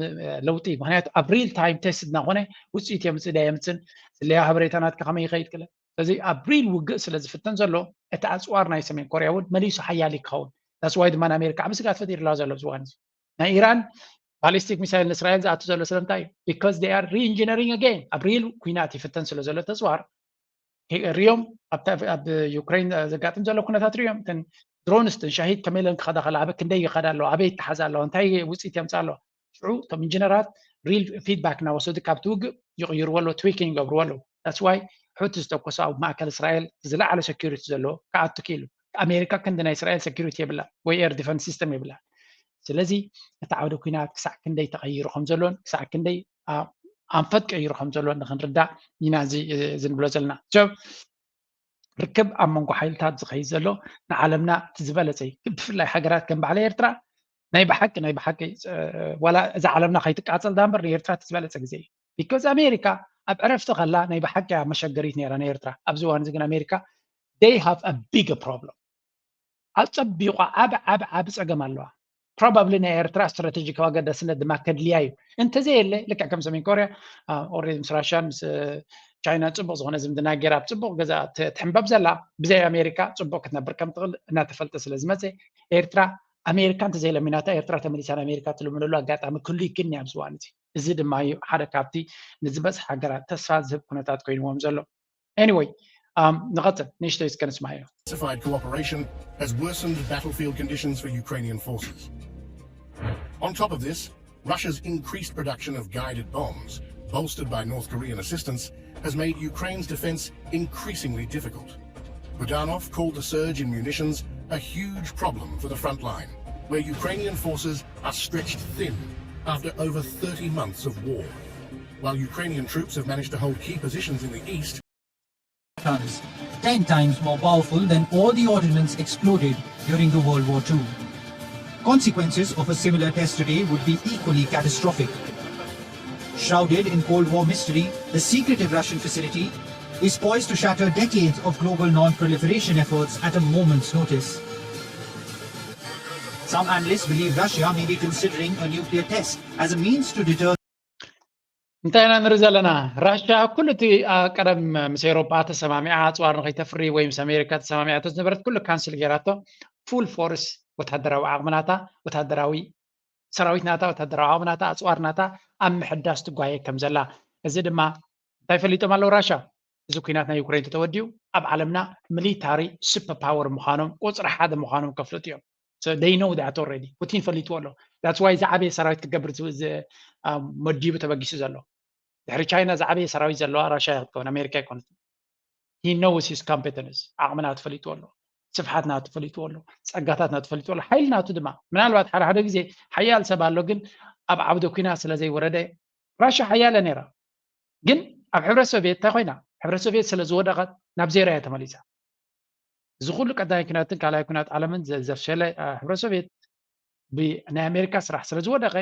ለውጢ እዩ። ምክንያቱ ኣብ ሪል ታይም ቴስት እናኾነ ውፅኢት የምፅእ ድያ የምፅን፣ ስለያ ሓበሬታ ናትካ ከመይ ይኸይድ ክለ። ስለዚ ኣብ ሪል ውግእ ስለ ዝፍተን ዘሎ እቲ ኣፅዋር ናይ ሰሜን ኮርያ እውን መሊሱ ሓያል ክኸውን። ዳስዋይ ድማ ንኣሜሪካ ዓብ ስጋት ፈጢርላ ዘሎ ዝዋን እዚ ናይ ኢራን ባሊስቲክ ሚሳይል ንእስራኤል ዝኣቱ ዘሎ ስለምንታይ እዩ? Because they are re-engineering again። ኣብ ሪል ኩናት ይፍተን ስለ ዘሎ ተፅዋር ሪዮም ኣብ ዩክሬን ዘጋጥም ዘሎ ኩነታት ሪዮም እተን ድሮንስ ተን ሻሂድ ከመይ ኢለን ክኸዳ ከላ ኣበ ክንደይ ይኸዳ ኣለዋ ኣበይ ይተሓዛ ኣለዋ እንታይ ውፅኢት የምፃ ኣለዋ ሽዑ እቶም ኢንጂነራት ሪል ፊድባክ እናወሰዱ ካብቲ ውግእ ይቕይርዎ ኣለዉ ትዊኪን ይገብርዎ ኣለዉ that's why ሑቲ ዝተኮሶ ኣብ ማእከል እስራኤል ዝለዓለ ሴኩሪቲ ዘለዎ ክኣቱ ክኢሉ ኣሜሪካ ክንዲ ናይ እስራኤል ሴኩሪቲ የብላ ወይ ኤር ዲፈንስ ሲስተም የብላ ስለዚ እቲ ዓውደ ኩናት ክሳዕ ክንደይ ተቐይሩ ከም ዘሎን ክሳዕ ክንደይ ኣንፈት ቀይሩ ከም ዘሎን ንክንርዳእ ኢና እዚ ንብሎ ዘለና ርክብ ኣብ መንጎ ሓይልታት ዝኸይድ ዘሎ ንዓለምና እቲ ዝበለፀ እዩ ብፍላይ ሃገራት ከም በዓል ኤርትራ ናይ ብሓቂ ናይ ብሓቂ ዋላ እዛ ዓለምና ከይትቃፀል ዳ እምበር ንኤርትራ እቲ ዝበለፀ ግዜ እዩ because ኣሜሪካ ኣብ ዕረፍቲ ከላ ናይ ብሓቂ ኣብ መሸገሪት ነይራ ንኤርትራ ኣብዚ እዋን እዚ ግን ኣሜሪካ they have a bigger problem ኣፀቢቋ ዓብ ዓብ ዓብ ፀገም ኣለዋ probably ናይ ኤርትራ ስትራቴጂካዊ ኣገዳስነት ድማ ከድልያ እዩ እንተዘየለ ልክዕ ከም ሰሜን ኮርያ ኦሬዲ ምስ ራሽያን ምስ ቻይና ፅቡቅ ዝኮነ ዝምድና ገይራ ኣብ ፅቡቅ ገዛ ትሕንበብ ዘላ ብዘይ ኣሜሪካ ፅቡቅ ክትነብር ከም ትኽእል እናተፈልጠ ስለ ዝመፀ ኤርትራ ኣሜሪካ እንተዘይለሚናታ ኤርትራ ተመሊሳ ንኣሜሪካ ትልምነሉ ኣጋጣሚ ክህሉ ይክእል ኣብዚ እዋን እዚ እዚ ድማ እዩ ሓደ ካብቲ ንዝበፅሕ ሃገራት ተስፋ ዝህብ ኩነታት ኮይንዎም ዘሎ anyway ንቐፅል ንእሽተይ እስከ ንስማዮ Intensified cooperation has worsened battlefield conditions for Ukrainian forces. On top of this, Russia's increased production of guided bombs, bolstered by North Korean assistance, has made Ukraine's defense increasingly difficult. Budanov called the surge in munitions a huge problem for the front line, where Ukrainian forces are stretched thin after over thirty months of war. While Ukrainian troops have managed to hold key positions in the east, tons, ten times more powerful than all the ordnance exploded during the World War Two. Consequences of a similar test today would be equally catastrophic. Shrouded in Cold War mystery, the secretive Russian facility is poised to shatter decades of global non-proliferation efforts at a moment's notice. Some analysts believe Russia may be considering a nuclear test as a means to deter እንታይ ኢና ንርኢ ዘለና ራሽያ ኩሉ እቲ ቀደም ምስ ኤሮጳ ተሰማሚዓ ኣፅዋር ንከይተፍሪ ወይ ምስ ኣሜሪካ ተሰማሚዓቶ ዝነበረት ኩሉ ካንስል ገይራቶ ፉል ፎርስ ወታደራዊ ዓቕሚ ናታ ወታደራዊ ሰራዊት ናታ ወታደራዊ ዓቕሚ ናታ ኣፅዋር ናታ ኣብ ምሕዳስ ትጓየ ከም ዘላ እዚ ድማ እንታይ ፈሊጦም ኣለዉ ራሻ እዚ ኩናት ናይ ዩክሬን ተተወዲኡ ኣብ ዓለምና ሚሊታሪ ሱፐር ፓወር ምዃኖም ቁፅሪ ሓደ ምዃኖም ከፍልጡ እዮም they know that already ፑቲን ፈሊጥዎ ኣሎ that's why ዝዓበየ ሰራዊት ክገብር መዲቡ ተበጊሱ ዘሎ ድሕሪ ቻይና ዝዓበየ ሰራዊት ዘለዋ ራሻ ክትከውን ኣሜሪካ ይኮነት he knows his competence ዓቕምና ትፈሊጥዎ ኣሎ ስፍሓትና ትፈሊጥዎ ኣሎ ጸጋታትና ትፈሊጥዎ ኣሎ ሓይሊ ናቱ ድማ ምናልባት ሓደ ሓደ ግዜ ሓያል ሰብ ኣሎ ግን ኣብ ዓውደ ኩናት ስለ ዘይወረደ ራሻ ሓያለ ነይራ ግን ኣብ ሕብረት ሶቪየት እንታይ ኮይና ሕብረት ሶቪየት ስለ ዝወደቐት ናብ ዜሮ እያ ተመሊሳ እዚ ኩሉ ቀዳማይ ኩናትን ካልኣይ ኩናት ዓለምን ዘፍሸለ ሕብረት ሶቪየት ብናይ ኣሜሪካ ስራሕ ስለ ዝወደቀ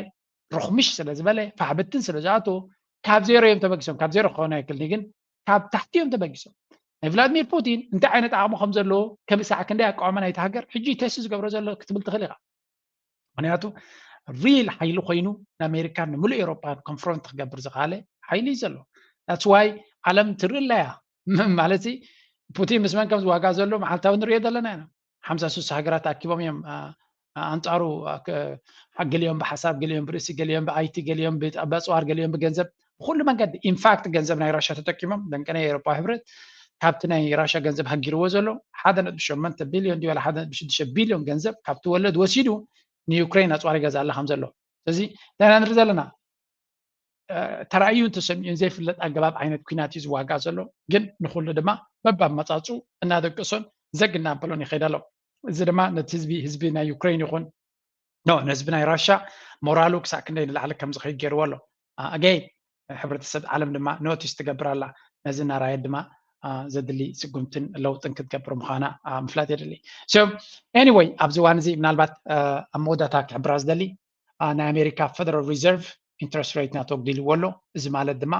ርኽምሽ ስለ ዝበለ ፋሕብትን ስለ ዝኣተዎ ካብ ዜሮ እዮም ተበጊሶም ካብ ዜሮ ክኾኑ ኣይክልኒ ግን ካብ ታሕቲ እዮም ተበጊሶም ናይ ቭላድሚር ፑቲን እንታይ ዓይነት ዓቕሚ ከም ዘለዎ ከምሳዕ ክንደይ ኣቃዋማ ናይቲ ሃገር ሕጂ ተሲ ዝገብሮ ዘሎ ክትብል ትኽእል ኢኻ ምክንያቱ ሪል ሓይሊ ኮይኑ ንኣሜሪካን ንምሉእ ኤሮፓን ኮንፍሮንት ክገብር ዝኽኣለ ሓይሊ እዩ ዘሎ that's why ዓለም ትርኢ ኣለያ ማለት ፑቲን ምስ መን ከም ዝዋጋ ዘሎ መዓልታዊ ንሪኦ ዘለና ኢና ሓምሳ ስሳ ሃገራት ኣኪቦም እዮም ኣንፃሩ ገሊኦም ብሓሳብ ገሊኦም ብርእሲ ገሊኦም ብኣይቲ ገሊኦም ብኣፅዋር ገሊኦም ብገንዘብ ብኩሉ መንገዲ ኢንፋክት ገንዘብ ናይ ራሻ ተጠቂሞም ደንቀ ናይ ኤሮፓ ህብረት ካብቲ ናይ ራሻ ገንዘብ ሃጊርዎ ዘሎ ሓደ ነጥቢ ሸሞንተ ቢልዮን ድዩ ሓደ ነጥቢ ሽዱሽተ ቢልዮን ገንዘብ ካብቲ ወለድ ወሲዱ ንዩክሬን ኣፅዋር ይገዝኣላ ከም ዘሎ ስለዚ እንታይ ኢና ንርኢ ዘለና ተራእዩ እንተሰሚዑን ዘይፍለጥ ኣገባብ ዓይነት ኩናት እዩ ዝዋጋእ ዘሎ ግን ንኩሉ ድማ በባመፃፅኡ እናደቀሶን ዘግ እናበሎን ይኸይድ ኣሎ እዚ ድማ ነቲ ህዝቢ ህዝቢ ናይ ዩክሬን ይኹን ኖ ንህዝቢ ናይ ራሻ ሞራሉ ክሳዕ ክንደይ ንላዕሊ ከም ዝኸይድ ገይርዎ ኣሎ ኣገይ ሕብረተሰብ ዓለም ድማ ኖቲስ ትገብር ኣላ ነዚ እናራየት ድማ ዘድሊ ስጉምትን ለውጥን ክትገብር ምዃና ምፍላጥ የድሊ so anyway ኣብዚ እዋን እዚ ምናልባት ኣብ መወዳእታ ክሕብራ ዝደሊ ናይ ኣሜሪካ ፈደራል ሪዘርቭ ኢንትረስት ሬት ናቶ ኣጉዲልዎ ኣሎ እዚ ማለት ድማ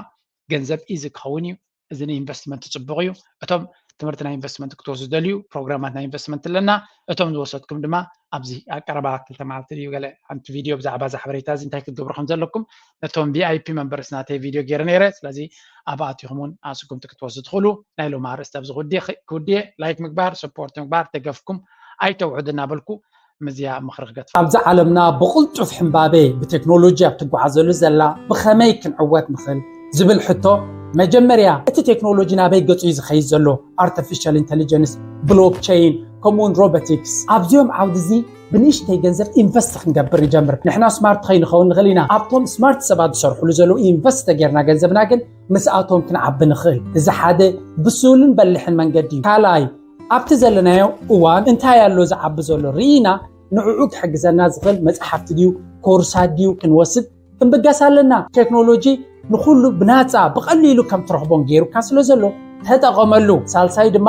ገንዘብ ኢዚ ክኸውን እዩ እዚ ንኢንቨስትመንት ፅቡቅ እዩ እቶም ትምህርቲ ናይ ኢንቨስትመንት ክትወስዱ ደልዩ ፕሮግራማት ናይ ኢንቨስትመንት ኣለና። እቶም ዝወሰድኩም ድማ ኣብዚ ኣቀረባ ክልተ መዓልቲ ድዩ ገለ ሓንቲ ቪድዮ ብዛዕባ እዛ ሓበሬታ እዚ እንታይ ክትገብሩ ከም ዘለኩም ነቶም ቪኣይፒ መንበርስ ናተይ ቪድዮ ገይረ ነይረ። ስለዚ ኣብ ኣቲኹም እውን ኣስጉምቲ ክትወስዱ ትኽእሉ። ናይ ሎም ኣርእስቲ ኣብዚ ክውድየ ላይክ ምግባር፣ ሰፖርት ምግባር፣ ደገፍኩም ኣይተውዕዱ እናበልኩ ምዝያ ምኽሪ ክገድፍ። ኣብዚ ዓለምና ብቕልጡፍ ሕምባቤ ብቴክኖሎጂ ኣብ ትጓዓዘሉ ዘላ ብኸመይ ክንዕወት ንኽእል ዝብል ሕቶ፣ መጀመርያ እቲ ቴክኖሎጂ ናበይ ገጹ እዩ ዝኸይድ ዘሎ? ኣርቲፊሻል ኢንተሊጀንስ፣ ብሎክቸይን፣ ከምኡውን ሮቦቲክስ። ኣብዚኦም ዓውዲ እዚ ብንእሽተይ ገንዘብ ኢንቨስት ክንገብር ንጀምር። ንሕና ስማርት ከይንኸውን ንኽእል ኢና። ኣብቶም ስማርት ሰባት ዝሰርሕሉ ዘለዉ ኢንቨስት ተጌርና ገንዘብና ግን ምስኣቶም ክንዓቢ ንኽእል። እዚ ሓደ ብሱልን በልሕን መንገዲ እዩ። ካልኣይ፣ ኣብቲ ዘለናዮ እዋን እንታይ ኣሎ ዝዓቢ ዘሎ ርኢና ንዕኡ ክሕግዘና ዝኽእል መጽሓፍቲ ድዩ ኮርሳት ድዩ ክንወስድ ክንብገስ ኣለና። ቴክኖሎጂ ንኹሉ ብናጻ ብቐሊሉ ከም ትረኽቦን ገይሩካ ስለ ዘሎ ተጠቐመሉ። ሳልሳይ ድማ